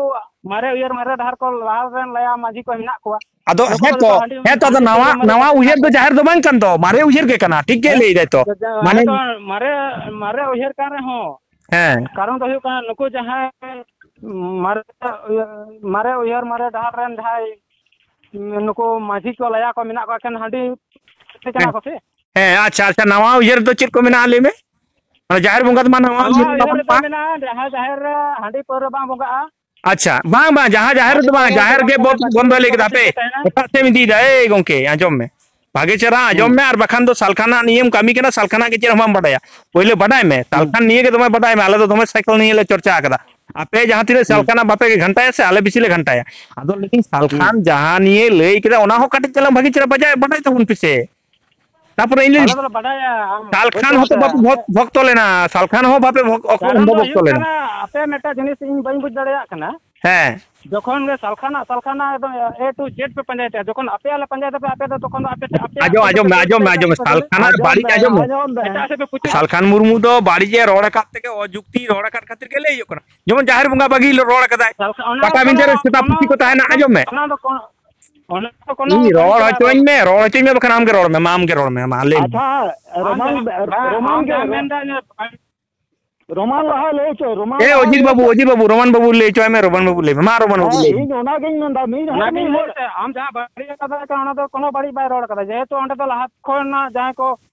ᱢᱟᱨᱮ ᱩᱭᱦᱟᱹᱨ ᱢᱟᱨᱮ ᱰᱟᱦᱟᱨ ᱠᱚ ᱞᱟᱦᱟ ᱨᱮᱱ ᱞᱟᱭᱟ ᱢᱟᱹᱡᱷᱤ ᱠᱚ ᱢᱮᱱᱟᱜ ᱠᱚᱣᱟ᱾ ᱟᱫᱚ ᱱᱩᱠᱩ ᱦᱮᱸ ᱫᱚ ᱛᱚ, ᱡᱚᱛᱚ ᱦᱟᱺᱰᱤ, ᱦᱮᱸ ᱛᱚ, ᱟᱫᱚ ᱦᱟᱺᱰᱤ ᱱᱟᱣᱟ, ᱯᱟᱹᱣᱨᱟᱹ ᱢᱟᱹᱨᱤ ᱱᱟᱣᱟ ᱠᱟᱛᱮ ᱩᱭᱦᱟᱹᱨ ᱫᱚ ᱠᱚ ᱡᱟᱦᱮᱨ ᱫᱚ ᱵᱟᱝ ᱠᱟᱱ ᱫᱚ, ᱢᱟᱨᱮ ᱩᱭᱦᱟᱹᱨ ᱜᱮ ᱠᱟᱱᱟ, ᱴᱷᱤᱠ ᱜᱮ ᱦᱮᱸ? ᱞᱟᱹᱭ ᱫᱟᱭ ᱛᱚ᱾ ᱡᱟ-, ᱢᱟᱱᱮ ᱦᱮᱸ ᱛᱚ, ᱢᱟᱨᱮ, ᱢᱟᱨᱮ ᱩᱭᱦᱟᱹᱨ ᱠᱟᱱ ᱨᱮᱦᱚᱸ, ᱦᱮᱸ᱾ ᱠᱟᱨᱚᱱ ᱫᱚ ᱦᱩᱭᱩᱜ ᱠᱟᱱᱟ, ᱱᱩᱠᱩ ᱡᱟᱦᱟᱸᱭ ᱢᱟᱨᱮ, ᱢᱟᱨᱮ ᱩᱭᱦᱟᱹᱨ, ᱢᱟᱨᱮ ᱰᱟᱦᱟᱨ ᱨᱮᱱ ᱡᱟᱦᱟᱸᱭ ᱱᱩᱠᱩ ᱢᱟᱹᱡᱷᱤ ᱠᱚ ᱞᱟᱭᱟ ᱠᱚ ᱢᱮᱱᱟᱜ ᱠᱚᱣᱟ, ᱮᱠᱷᱮᱱ ᱦᱟᱺᱰᱤ ᱠᱟᱱᱟ ᱦᱮᱸ᱾ ᱠᱚ ᱥᱮ? ᱦᱮᱸ, ᱟᱪᱪᱷᱟ, ᱟᱪᱪᱷᱟ, ᱱᱟᱣᱟ ᱩᱭᱦᱟᱹᱨ ᱫᱚ ᱪᱮᱫ ᱠᱚ ᱢᱮᱱᱟᱜᱼᱟ, ᱞᱟᱹᱭ ᱢᱮ? ᱢᱟᱱᱮ ᱡᱟᱦᱮᱨ ᱵᱚᱸᱜᱟ ᱫᱚ ᱢᱟ ᱱᱟᱣᱟ ᱱᱟᱣᱟ ᱩᱭᱦᱟᱹᱨ ᱩᱭᱦᱟᱹᱨ ᱛᱟᱵᱚᱱ ᱨᱮᱫᱚ ᱢᱟ᱾ ᱢᱮᱱᱟᱜᱼᱟ, ᱡᱟᱦᱟᱸ ᱡᱟᱦᱮᱨ ᱨᱮ ᱦᱟᱺᱰᱤ ᱯᱟᱹᱣᱨᱟᱹ ᱵᱟᱝ ᱵᱚᱸᱜᱟᱜᱼᱟ᱾ ᱟᱪᱪᱷᱟ, ᱵᱟᱝ, ᱵᱟᱝ, ᱡᱟᱦᱟᱸ ᱡᱟᱦᱮᱨ ᱨᱮᱫᱚ ᱦᱟᱺᱰᱤ ᱵᱟᱝ, ᱯᱟᱹᱣᱨᱟᱹ ᱡᱟᱦᱮᱨ ᱜᱮ ᱵᱚᱱᱫᱚ, ᱵᱚᱱᱫᱚᱭ ᱞᱟᱹᱭ ᱠᱮᱫᱟ᱾ ᱦᱟᱯᱮ, ᱛᱟᱦᱮᱱᱟ᱾ ᱮᱴᱟᱜ ᱥᱮᱫ ᱮᱢ ᱤᱫᱤᱭᱮᱫᱟ᱾ ᱮᱭ ᱜᱚᱝᱠᱮ, ᱟᱸᱡᱚᱢ ᱢᱮ, ᱵᱷᱟᱜᱮ ᱪᱮᱦᱨᱟ ᱟᱸᱡᱚᱢ ᱦᱩᱸ᱾ ᱢᱮ, ᱟᱨ ᱵᱟᱠᱷᱟᱱ ᱫᱚ ᱥᱟᱞᱠᱷᱟᱱᱟᱜ ᱱᱤᱭᱮᱢ ᱠᱟᱹᱢᱤ ᱠᱟᱱᱟ, ᱥᱟᱞᱠᱷᱟᱱᱟᱜ ᱜᱮ ᱪᱮᱫ ᱦᱚᱸ ᱵᱟᱢ ᱵᱟᱰᱟᱭᱟ᱾ ᱯᱳᱭᱞᱳ ᱵᱟᱰᱟᱭ ᱢᱮ, ᱦᱩᱸ᱾ ᱥᱟᱞᱠᱷᱟᱱ ᱱᱤᱭᱮ ᱜᱮ ᱫᱚᱢᱮ ᱵᱟᱰᱟᱭ ᱢᱮ, ᱟᱞᱮ ᱫᱚ ᱫᱚᱢᱮ ᱥᱟᱞᱠᱷᱟᱱ ᱱᱤᱭᱮ ᱞᱮ ᱪᱚᱨᱪᱟ ᱟᱠᱟᱫᱟ᱾ ᱟᱯᱮ ᱡᱟᱦᱟᱸ ᱛᱤᱱᱟᱹᱜ ᱦᱩᱸ᱾ ᱥᱟᱞᱠᱷᱟᱱᱟᱜ ᱵᱟᱯᱮ ᱜᱷᱟᱱᱴᱟᱭᱟ ᱥᱮ, ᱟᱞᱮ ᱵᱮᱥᱤ ᱞᱮ ᱜᱷᱟᱱᱴᱟᱭᱟ᱾ ᱟᱫᱚ ᱞᱮᱠᱤᱱ ᱦᱩᱸ᱾ ᱥᱟᱞᱠᱷᱟᱱ ᱡᱟᱦᱟᱸ ᱱᱤᱭᱮ ᱞᱟᱹᱭ ᱠᱮᱫᱟ, ᱚᱱᱟ ᱦᱚᱸ ᱠᱟᱹᱴᱤᱡ ᱪᱟᱞᱟᱝ ᱵᱷᱟᱜᱮ ᱪᱮᱦᱨᱟ ᱵᱟᱡᱟᱭ, ᱵᱟᱰᱟᱭ ᱛᱟᱵᱚᱱ ᱯᱮᱥᱮ᱾ ᱛᱟᱯᱚᱨᱮ ᱤᱧ ᱞᱟᱹᱭ ᱟᱞᱮ ᱫᱚᱞᱮ ᱵᱟᱰᱟᱭᱟ, ᱟᱢ ᱥᱟᱞᱠᱷᱟᱱ ᱵᱩᱡᱷᱟᱹᱣ ᱦᱚᱸᱛᱚ ᱥᱮ? ᱵᱟᱯᱮ ᱵᱷᱚᱠ-, ᱵᱷᱚᱠᱛᱚ ᱞᱮᱱᱟ, ᱥᱟᱞᱠᱷᱟᱱ ᱦᱚᱸ ᱵᱟᱯᱮ ᱵᱷᱚᱠ-, ᱚᱠ-, ᱠᱟᱨᱚᱱ ᱫᱚ ᱵᱟᱯᱮ ᱦᱩᱭᱩᱜ ᱵᱷᱚᱠᱛᱚ ᱞᱮᱱᱟ᱾ ᱠᱟᱱᱟ, ᱟᱯᱮ ᱢᱤᱫᱴᱟᱝ ᱡᱤᱱᱤᱥ ᱤᱧ ᱵᱟᱹᱧ ᱵᱩᱡᱽ ᱫᱟᱲᱮᱭᱟᱜ ᱠᱟᱱᱟ᱾ ᱦᱮᱸ᱾ ᱡᱚᱠᱷᱚᱱ ᱜᱮ ᱥᱟᱞᱠᱷᱟᱱᱟᱜ, ᱥᱟᱞᱠᱷᱟᱱᱟᱜ ᱮᱠᱫᱚᱢ A to Z ᱯᱮ ᱯᱟᱸᱡᱟᱭ ᱛᱮ, ᱡᱚᱠᱷᱚᱱ ᱟᱯᱮᱭᱟᱜ ᱞᱮ ᱯᱟᱸᱡᱟᱭ ᱛᱟᱯᱮ, ᱟᱯᱮ ᱫᱚ ᱛᱚᱠᱷᱚᱱ ᱫᱚ ᱟᱯᱮ ᱴᱷᱮᱱ, ᱟᱯᱮᱭᱟᱜ ᱟᱸᱡᱚᱢ, ᱯᱚᱭᱥᱟ ᱟᱸᱡᱚᱢ ᱯᱮ ᱢᱮ, ᱯᱩᱪᱩᱡ ᱟᱸᱡᱚᱢ ᱢᱮ, ᱛᱟᱯᱮ ᱟᱸᱡᱚᱢ ᱢᱮ, ᱠᱷᱟᱹᱞᱤ᱾ ᱥᱟᱞᱠᱷᱟᱱᱟᱜ ᱟᱸᱡᱚᱢ ᱵᱟᱹᱲᱤᱡ ᱢᱮ, ᱟᱸᱡᱚᱢ ᱢᱮ᱾ ᱮᱴᱟᱜ ᱥᱮᱫ ᱯᱮ ᱯᱩᱪᱩᱡ᱾ ᱥᱟᱞᱠᱷᱟᱱ ᱢᱩᱨᱢᱩ ᱫᱚ ᱵᱟᱹᱲᱤᱡ ᱮ ᱨᱚᱲ ᱟᱠᱟᱫ ᱛᱮᱜᱮ, ᱚᱡᱩᱠᱛᱤ ᱨᱚᱲ ᱟᱠᱟᱫ ᱠᱷᱟᱹᱛᱤᱨ ᱜᱮ ᱞᱟᱹᱭ ᱦᱩᱭᱩᱜ ᱠᱟᱱᱟ᱾ ᱡᱮᱢᱚᱱ ᱡᱟᱦᱮᱨ ᱵᱚᱸᱜᱟ ᱵᱟᱹᱜᱤ ᱨᱚᱲ ᱟᱠᱟᱫᱟᱭ᱾ ᱥᱟᱞᱠᱷᱟᱱ, ᱚᱱᱟ ᱫᱚ ᱯᱟᱴᱟᱵᱤᱸᱫᱷᱟᱹ ᱠᱳᱱᱳ, ᱨᱮ ᱥᱮᱛᱟ ᱠᱳᱱᱳ, ᱯᱩᱥᱤ ᱠᱚ ᱛᱟᱦᱮᱱᱟ, ᱟᱸᱡᱚᱢ ᱢᱮ᱾ ᱚᱱᱟ ᱫᱚ ᱠᱳᱱᱳ, ᱚᱱᱟ ᱫᱚ ᱠᱳᱱᱳ ᱤᱧ ᱨᱚᱲ ᱠᱟᱱᱟ ᱦᱚᱪᱚᱧ ᱵᱟᱝ᱾ ᱢᱮ, ᱨᱚᱲ ᱦᱚᱪᱚᱧ ᱢᱮ, ᱵᱟᱠᱷᱟᱱ ᱟᱢ ᱜᱮ ᱨᱚᱲ ᱢᱮ, ᱢᱟ ᱟᱢ ᱜᱮ ᱨᱚᱲ ᱢᱮ, ᱢᱟ ᱞᱟᱹᱭ ᱢᱮ᱾ ᱟᱪᱪᱷᱟ, ᱟᱢ ᱨᱳᱢᱟᱱ, ᱡᱟᱦᱟᱸ, ᱵᱟᱝ, ᱨᱳᱢᱟᱱ ᱟᱢ ᱜᱮ ᱡᱟᱦᱟᱸᱢ ᱨᱚ- ᱢᱮᱱᱫᱟ, ᱤᱧ ᱨᱳᱢᱟᱱ ᱞᱟᱦᱟ ᱞᱟᱹᱭ ᱦᱚᱪᱚᱭ, ᱨᱳᱢᱟᱱ ᱮ, ᱞᱟᱦᱟ ᱚᱡᱤᱛ ᱞᱟᱹᱭ ᱵᱟᱹᱵᱩ, ᱦᱚᱪᱚᱭ᱾ ᱚᱡᱤᱛ ᱵᱟᱹᱵᱩ, ᱨᱳᱢᱟᱱ ᱵᱟᱹᱵᱩ ᱞᱟᱹᱭ ᱦᱚᱪᱚᱭ ᱢᱮ, ᱨᱳᱢᱟᱱ ᱵᱟᱹᱵᱩ ᱞᱟᱹᱭ ᱢᱮ᱾ ᱢᱟ, ᱨᱳᱢᱟᱱ ᱵᱟᱹᱵᱩ ᱦᱮᱸ, ᱞᱟᱹᱭ ᱢᱮ᱾ ᱤᱧ ᱚᱱᱟᱜᱤᱧ ᱢᱮᱱᱫᱟ, ᱢᱤᱫ ᱦᱚᱲ ᱚᱱᱟᱜᱤᱧ ᱢᱤᱫ ᱞᱟᱹᱭᱮᱫ ᱛᱟᱦᱮᱸᱫ, ᱟᱢ ᱡᱟᱦᱟᱸ ᱵᱟᱹᱲᱤᱡ ᱠᱟᱛᱷᱟ ᱠᱟᱱᱟ, ᱡᱮᱦᱮᱛᱩ ᱚᱸᱰᱮ ᱫᱚ ᱞᱟᱦᱟ ᱠᱷᱚᱱᱟᱜ ᱡᱟᱦᱟᱸᱭ ᱠᱚ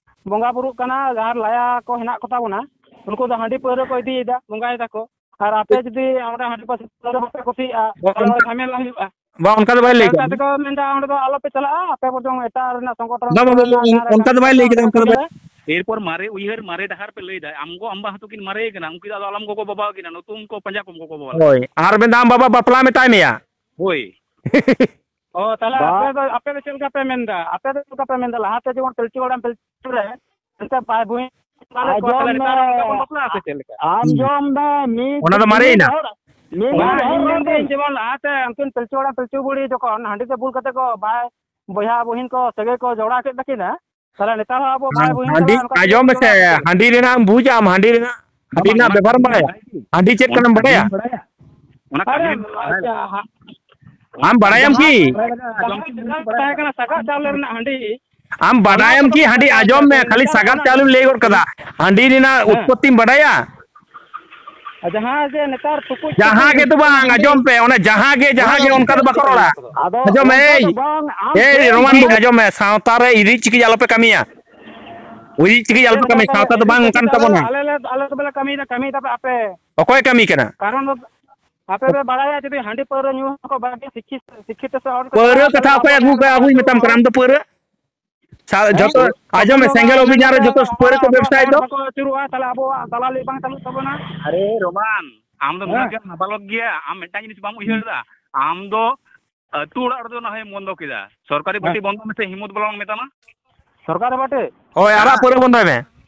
ᱵᱚᱸᱜᱟ ᱵᱩᱨᱩᱜ ᱠᱟᱱᱟ, ᱡᱟᱦᱟᱸ ᱞᱟᱭᱟ ᱠᱚ ᱦᱮᱱᱟᱜ ᱠᱚᱛᱟ ᱵᱚᱱᱟ, ᱩᱱᱠᱩ ᱫᱚ ᱦᱟᱺᱰᱤ ᱯᱟᱹᱣᱨᱟᱹ ᱠᱚ ᱤᱫᱤᱭᱮᱫᱟ, ᱵᱚᱸᱜᱟᱭᱮᱫᱟ ᱠᱚ᱾ ᱟᱨ ᱟᱯᱮ ᱡᱩᱫᱤ ᱚᱸᱰᱮ ᱦᱟᱺᱰᱤ ᱯᱟᱹᱣᱨᱟᱹ ᱵᱟᱯᱮ ᱠᱩᱥᱤᱭᱟᱜᱼᱟ, ᱵᱟ, ᱛᱟᱦᱚᱞᱮ ᱚᱸᱰᱮ ᱚᱱᱠᱟ, ᱡᱷᱟᱢᱮᱞᱟ ᱦᱩᱭᱩᱜᱼᱟ᱾ ᱵᱟ, ᱚᱱᱠᱟ ᱫᱚ ᱵᱟᱭ ᱞᱟᱹᱭ ᱚᱱᱠᱟ ᱠᱟᱫᱟ᱾ ᱛᱮᱠᱚ ᱢᱮᱱᱫᱟ, ᱚᱸᱰᱮ ᱫᱚ ᱟᱞᱚᱯᱮ ᱪᱟᱞᱟᱜᱼᱟ, ᱟᱯᱮ ᱵᱚᱨᱪᱚᱝ ᱮᱴᱟᱜ ᱨᱮᱱᱟᱜ ᱥᱚᱝᱜᱚᱴᱷᱚᱱ ᱵᱟ, ᱵᱟ, ᱠᱚᱨᱮ ᱵᱟ, ᱵᱟ, ᱨᱮᱱᱟᱜ ᱡᱟᱦᱟᱸ ᱨᱮ ᱚᱱᱠᱟ ᱫᱚ ᱠᱟᱹᱢᱤ ᱵᱟᱭ ᱞᱟᱹᱭ ᱠᱟᱫᱟ, ᱠᱟᱱᱟ, ᱚᱱᱠᱟ ᱫᱚ ᱚᱸᱰᱮ ᱵᱟᱭ ᱞᱟᱹᱭ ᱠᱟᱫᱟ, ᱚᱱᱠᱟ ᱫᱚ ᱵᱟᱭ᱾ ᱮᱨᱯᱚᱨ ᱢᱟᱨᱮ ᱩᱭᱦᱟᱹᱨ, ᱢᱟᱨᱮ ᱰᱟᱦᱟᱨ ᱯᱮ ᱞᱟᱹᱭ ᱫᱟ᱾ ᱟᱢ ᱜᱚ ᱟᱢ ᱵᱟ ᱦᱚᱸᱛᱚ ᱠᱤᱱ ᱢᱟᱨᱮ ᱠᱟᱱᱟ, ᱩᱱᱠᱤᱱ ᱫᱚ ᱟᱫᱚ ᱟᱞᱚᱢ ᱜᱚᱜᱚ ᱵᱟᱵᱟ ᱠᱤᱱᱟ, ᱱᱩᱛᱩᱢ ᱠᱚ ᱯᱟᱸᱡᱟ ᱠᱚᱢ ᱜᱚᱜᱚ ᱵᱟᱵᱟ ᱞᱟᱹᱜᱤᱫ᱾ ᱦᱳᱭ, ᱟᱨ ᱢᱮᱱᱫᱟ ᱟᱢ ᱵᱟᱵᱟ ᱵᱟᱯᱞᱟ ᱢᱮᱛᱟᱭ ᱢᱮᱭᱟ᱾ ᱦᱳᱭ᱾ ᱚ, ᱛᱟᱦᱞᱮ ᱵᱟ- ᱟᱯᱮ ᱫᱚ, ᱟᱯᱮ ᱫᱚ ᱪᱮᱫ ᱞᱮᱠᱟ ᱯᱮ ᱢᱮᱱᱫᱟ? ᱟᱯᱮ ᱫᱚ ᱪᱮᱫ ᱞᱮᱠᱟ ᱯᱮ ᱢᱮᱱᱫᱟ? ᱞᱟᱦᱟᱛᱮ ᱡᱮᱢᱚᱱ ᱯᱤᱞᱪᱩ ᱦᱟᱲᱟᱢ ᱯᱤᱞᱪᱩ ᱨᱮ ᱮᱱᱛᱮ ᱵᱟᱭ ᱵᱩᱡᱽ ᱛᱟᱦᱞᱮ ᱟᱸᱡᱚᱢ ᱱᱮᱛᱟᱨ ᱢᱮ, ᱚᱱᱠᱟ ᱵᱚᱱ ᱵᱟᱯᱞᱟᱜᱼᱟ ᱥᱮ ᱪᱮᱫ ᱞᱮᱠᱟ? ᱟᱸᱡᱚᱢ ᱢᱮ, ᱢᱤᱫ ᱚᱱᱟ ᱫᱚ ᱢᱟᱨᱮᱭᱮᱱᱟ᱾ ᱢᱤᱫ ᱦᱚᱲ, ᱢᱤᱫ ᱵᱟᱝ, ᱦᱚᱲ ᱤᱧ ᱨᱚᱲ ᱢᱮᱱᱫᱟᱹᱧ ᱢᱮ᱾ ᱡᱮᱢᱚᱱ ᱞᱟᱦᱟᱛᱮ ᱩᱱᱠᱤᱱ ᱯᱤᱞᱪᱩ ᱦᱟᱲᱟᱢ ᱯᱤᱞᱪᱩ ᱵᱩᱲᱦᱤ ᱡᱚᱠᱷᱚᱱ ᱦᱟᱺᱰᱤ ᱛᱮ ᱵᱩᱞ ᱠᱟᱛᱮ ᱠᱚ ᱵᱟᱭ ᱵᱚᱭᱦᱟ ᱵᱩᱦᱤᱱ ᱠᱚ ᱥᱟᱹᱜᱟᱹᱭ ᱠᱚ ᱡᱚᱲᱟᱣ ᱠᱮᱫ ᱛᱟᱹᱠᱤᱱᱟ, ᱛᱟᱦᱞᱮ ᱱᱮᱛᱟᱨ ᱦᱚᱸ ᱟᱵᱚ ᱵᱟᱭ ᱵᱩᱦᱤᱱ ᱦᱟᱺᱰᱤ, ᱠᱟᱱᱟ, ᱚᱱᱠᱟ ᱛᱮᱜᱮ ᱟᱸᱡᱚᱢ ᱵᱚᱱ ᱢᱮᱥᱮ, ᱡᱚᱲᱟᱣ ᱠᱮᱫᱟ᱾ ᱦᱟᱺᱰᱤ ᱨᱮᱱᱟᱜ ᱮᱢ ᱵᱩᱡᱟ, ᱟᱢ ᱦᱟᱺᱰᱤ ᱨᱮᱱᱟᱜ, ᱦᱟᱺᱰᱤ ᱵᱟᱝ, ᱨᱮᱱᱟᱜ ᱚᱱᱟ ᱵᱮᱵᱚᱦᱟᱨ ᱮᱢ ᱠᱟᱹᱢᱤ ᱵᱟᱲᱟᱭᱟ? ᱦᱟᱺᱰᱤ ᱪᱮᱫ ᱚᱱᱟ ᱠᱟᱱᱟᱢ ᱠᱟᱹᱢᱤ ᱵᱟᱲᱟᱭᱟ? ᱚᱱᱟ ᱟᱨᱮ, ᱠᱟᱹᱢᱤ ᱟᱪᱪᱷᱟ, ᱦᱟ-, ᱟᱢ ᱵᱟᱲᱟᱭᱟᱢ ᱡᱟᱦᱟᱸ, ᱠᱤ? ᱡᱟᱦᱟᱸ ᱛᱟᱦᱮᱸ ᱠᱟᱱᱟ ᱥᱟᱜᱟᱫ ᱪᱟᱣᱞᱮ ᱨᱮᱱᱟᱜ ᱦᱟᱺᱰᱤ, ᱟᱢ ᱚᱱᱟ ᱵᱟᱰᱟᱭᱟᱢ ᱠᱚᱫᱚ ᱠᱤ? ᱠᱚ ᱦᱟᱺᱰᱤ ᱵᱟᱰᱟᱭᱟ, ᱟᱸᱡᱚᱢ ᱢᱮ, ᱱᱮᱛᱟᱨ ᱠᱷᱟᱹᱞᱤ ᱚᱱᱟ ᱥᱟᱜᱟᱫ ᱠᱚ ᱪᱟᱣᱞᱮᱢ ᱞᱟᱹᱭ ᱜᱚᱫ ᱠᱟᱫᱟ᱾ ᱦᱟᱺᱰᱤ ᱨᱮᱱᱟᱜ ᱦᱮᱸ᱾ ᱩᱛᱯᱚᱛᱛᱤᱢ ᱵᱟᱰᱟᱭᱟ? ᱟᱨ ᱡᱟᱦᱟᱸ ᱡᱮ ᱱᱮᱛᱟᱨ ᱴᱩᱠᱩᱡ ᱡᱟᱦᱟᱸ ᱴᱩᱠᱩᱡ ᱜᱮ ᱛᱚ ᱦᱩᱭᱩᱜ ᱠᱟᱱᱟ ᱵᱟᱝ, ᱦᱟᱺᱰᱤ, ᱟᱸᱡᱚᱢ ᱯᱮ, ᱚᱱᱟ ᱡᱟᱦᱟᱸ ᱜᱮ, ᱡᱟᱦᱟᱸ ᱚᱱᱟ ᱜᱮ ᱫᱚ ᱚᱱᱠᱟ ᱫᱚ ᱪᱮᱫ ᱵᱟᱠᱚ ᱪᱤᱠᱟᱹ ᱨᱚᱲᱟ᱾ ᱠᱟᱱᱟ ᱠᱚᱫᱚ? ᱟᱫᱚ ᱟᱸᱡᱚᱢ ᱢᱮ, ᱚᱱᱠᱟ ᱮᱭ, ᱫᱚ ᱵᱟᱝ, ᱟᱢ ᱮᱭ, ᱪᱮᱫ ᱮᱢ ᱨᱳᱢᱟᱱ ᱵᱟᱹᱵᱩ, ᱢᱮᱱᱫᱟ? ᱟᱸᱡᱚᱢ ᱢᱮ, ᱥᱟᱶᱛᱟ ᱨᱮ ᱤᱨᱤᱡ ᱪᱤᱠᱤᱡ ᱟᱞᱚᱯᱮ ᱠᱟᱹᱢᱤᱭᱟ᱾ ᱤᱨᱤᱡ ᱪᱤᱠᱤᱡ ᱪᱮᱫ ᱟᱞᱚᱯᱮ ᱚᱱᱠᱟ ᱠᱟᱹᱢᱤᱭᱟ, ᱫᱚ ᱥᱟᱶᱛᱟ ᱫᱚ ᱵᱟᱝ ᱤᱨᱤᱡ ᱚᱱᱠᱟᱱ ᱪᱤᱠᱤᱡ ᱫᱚ ᱛᱟᱵᱚᱱᱟ᱾ ᱟᱞᱮ ᱞᱮ, ᱟᱞᱮ ᱫᱚᱞᱮ ᱠᱟᱹᱢᱤᱭᱮᱫᱟ, ᱠᱟᱹᱢᱤᱭᱮᱫᱟ ᱯᱮ ᱟᱯᱮ᱾ ᱚᱠᱚᱭ ᱠᱟᱹᱢᱤ ᱠᱟᱱᱟ? ᱠᱟᱨᱚᱱ ᱫᱚ ᱟᱯᱮ ᱯᱮ ᱵᱟᱲᱟᱭᱟ, ᱡᱩᱫᱤ ᱦᱟᱺᱰᱤ ᱯᱟᱹᱣᱨᱟᱹ ᱧᱩ ᱦᱚᱸᱠᱚ ᱵᱟᱹᱜᱤ, ᱥᱤᱠᱠᱷᱤᱛ, ᱥᱤᱠᱠᱷᱤᱛ ᱥᱮ ᱦᱚᱲ ᱠᱚ ᱯᱟᱹᱣᱨᱟᱹ ᱪᱟᱞᱟᱜᱼᱟ, ᱠᱟᱛᱷᱟ ᱛᱟᱦᱚᱞᱮ ᱚᱠᱚᱭ ᱟᱵᱚ ᱟᱹᱜᱩ ᱦᱚᱸ ᱠᱟᱜ, ᱟᱹᱜᱩᱭ ᱢᱮᱛᱟᱢ ᱠᱟᱱᱟ ᱟᱢ ᱫᱚ ᱯᱟᱹᱣᱨᱟᱹ? ᱥᱟ-, ᱦᱮᱸ? ᱡᱚᱛᱚ, ᱟᱸᱡᱚᱢ ᱢᱮ, ᱥᱮᱸᱜᱮᱞ ᱚᱵᱷᱤᱡᱟᱱ ᱨᱮ ᱡᱚᱛᱚ ᱯᱟᱹᱣᱨᱟᱹ ᱠᱚ ᱵᱮᱵᱥᱟᱭᱮᱫ ᱫᱚ᱾ ᱵᱟᱠᱚ ᱟᱹᱪᱩᱨᱚᱜᱼᱟ, ᱛᱟᱦᱚᱞᱮ ᱟᱵᱚᱣᱟᱜ ᱫᱟᱞᱟᱞᱤ ᱵᱟᱝ ᱪᱟᱹᱞᱩᱜ ᱛᱟᱵᱚᱱᱟ᱾ ᱟᱨᱮ ᱨᱳᱢᱟᱱ, ᱟᱢ ᱫᱚ ᱱᱩᱱᱟᱹᱜ ᱦᱮᱸ᱾ ᱜᱮᱢ ᱱᱟᱵᱟᱞᱚᱠ ᱜᱮᱭᱟ, ᱟᱢ ᱢᱤᱫᱴᱟᱝ ᱡᱤᱱᱤᱥ ᱵᱟᱢ ᱩᱭᱦᱟᱹᱨ ᱮᱫᱟ᱾ ᱟᱢ ᱫᱚ ᱟᱹᱛᱩ ᱚᱲᱟᱜ ᱨᱮᱫᱚ ᱱᱟᱦᱚᱭ ᱵᱚᱱᱫᱚ ᱠᱮᱫᱟ, ᱥᱚᱨᱠᱟᱨᱤ ᱦᱮᱸ᱾ ᱵᱟᱹᱴᱤ ᱵᱚᱱᱫᱚ ᱢᱮᱥᱮ, ᱦᱤᱢᱢᱚᱛ ᱵᱟᱞᱟᱝ ᱢᱮᱛᱟᱢᱟ᱾ ᱥᱚᱨᱠᱟᱨᱤ ᱵᱟᱹᱴᱤ? ᱦᱳᱭ, ᱟᱨᱟᱜ ᱦᱮᱸ᱾ ᱯᱟᱹᱣᱨᱟᱹ ᱵᱚᱱᱫᱚᱭ ᱢᱮ᱾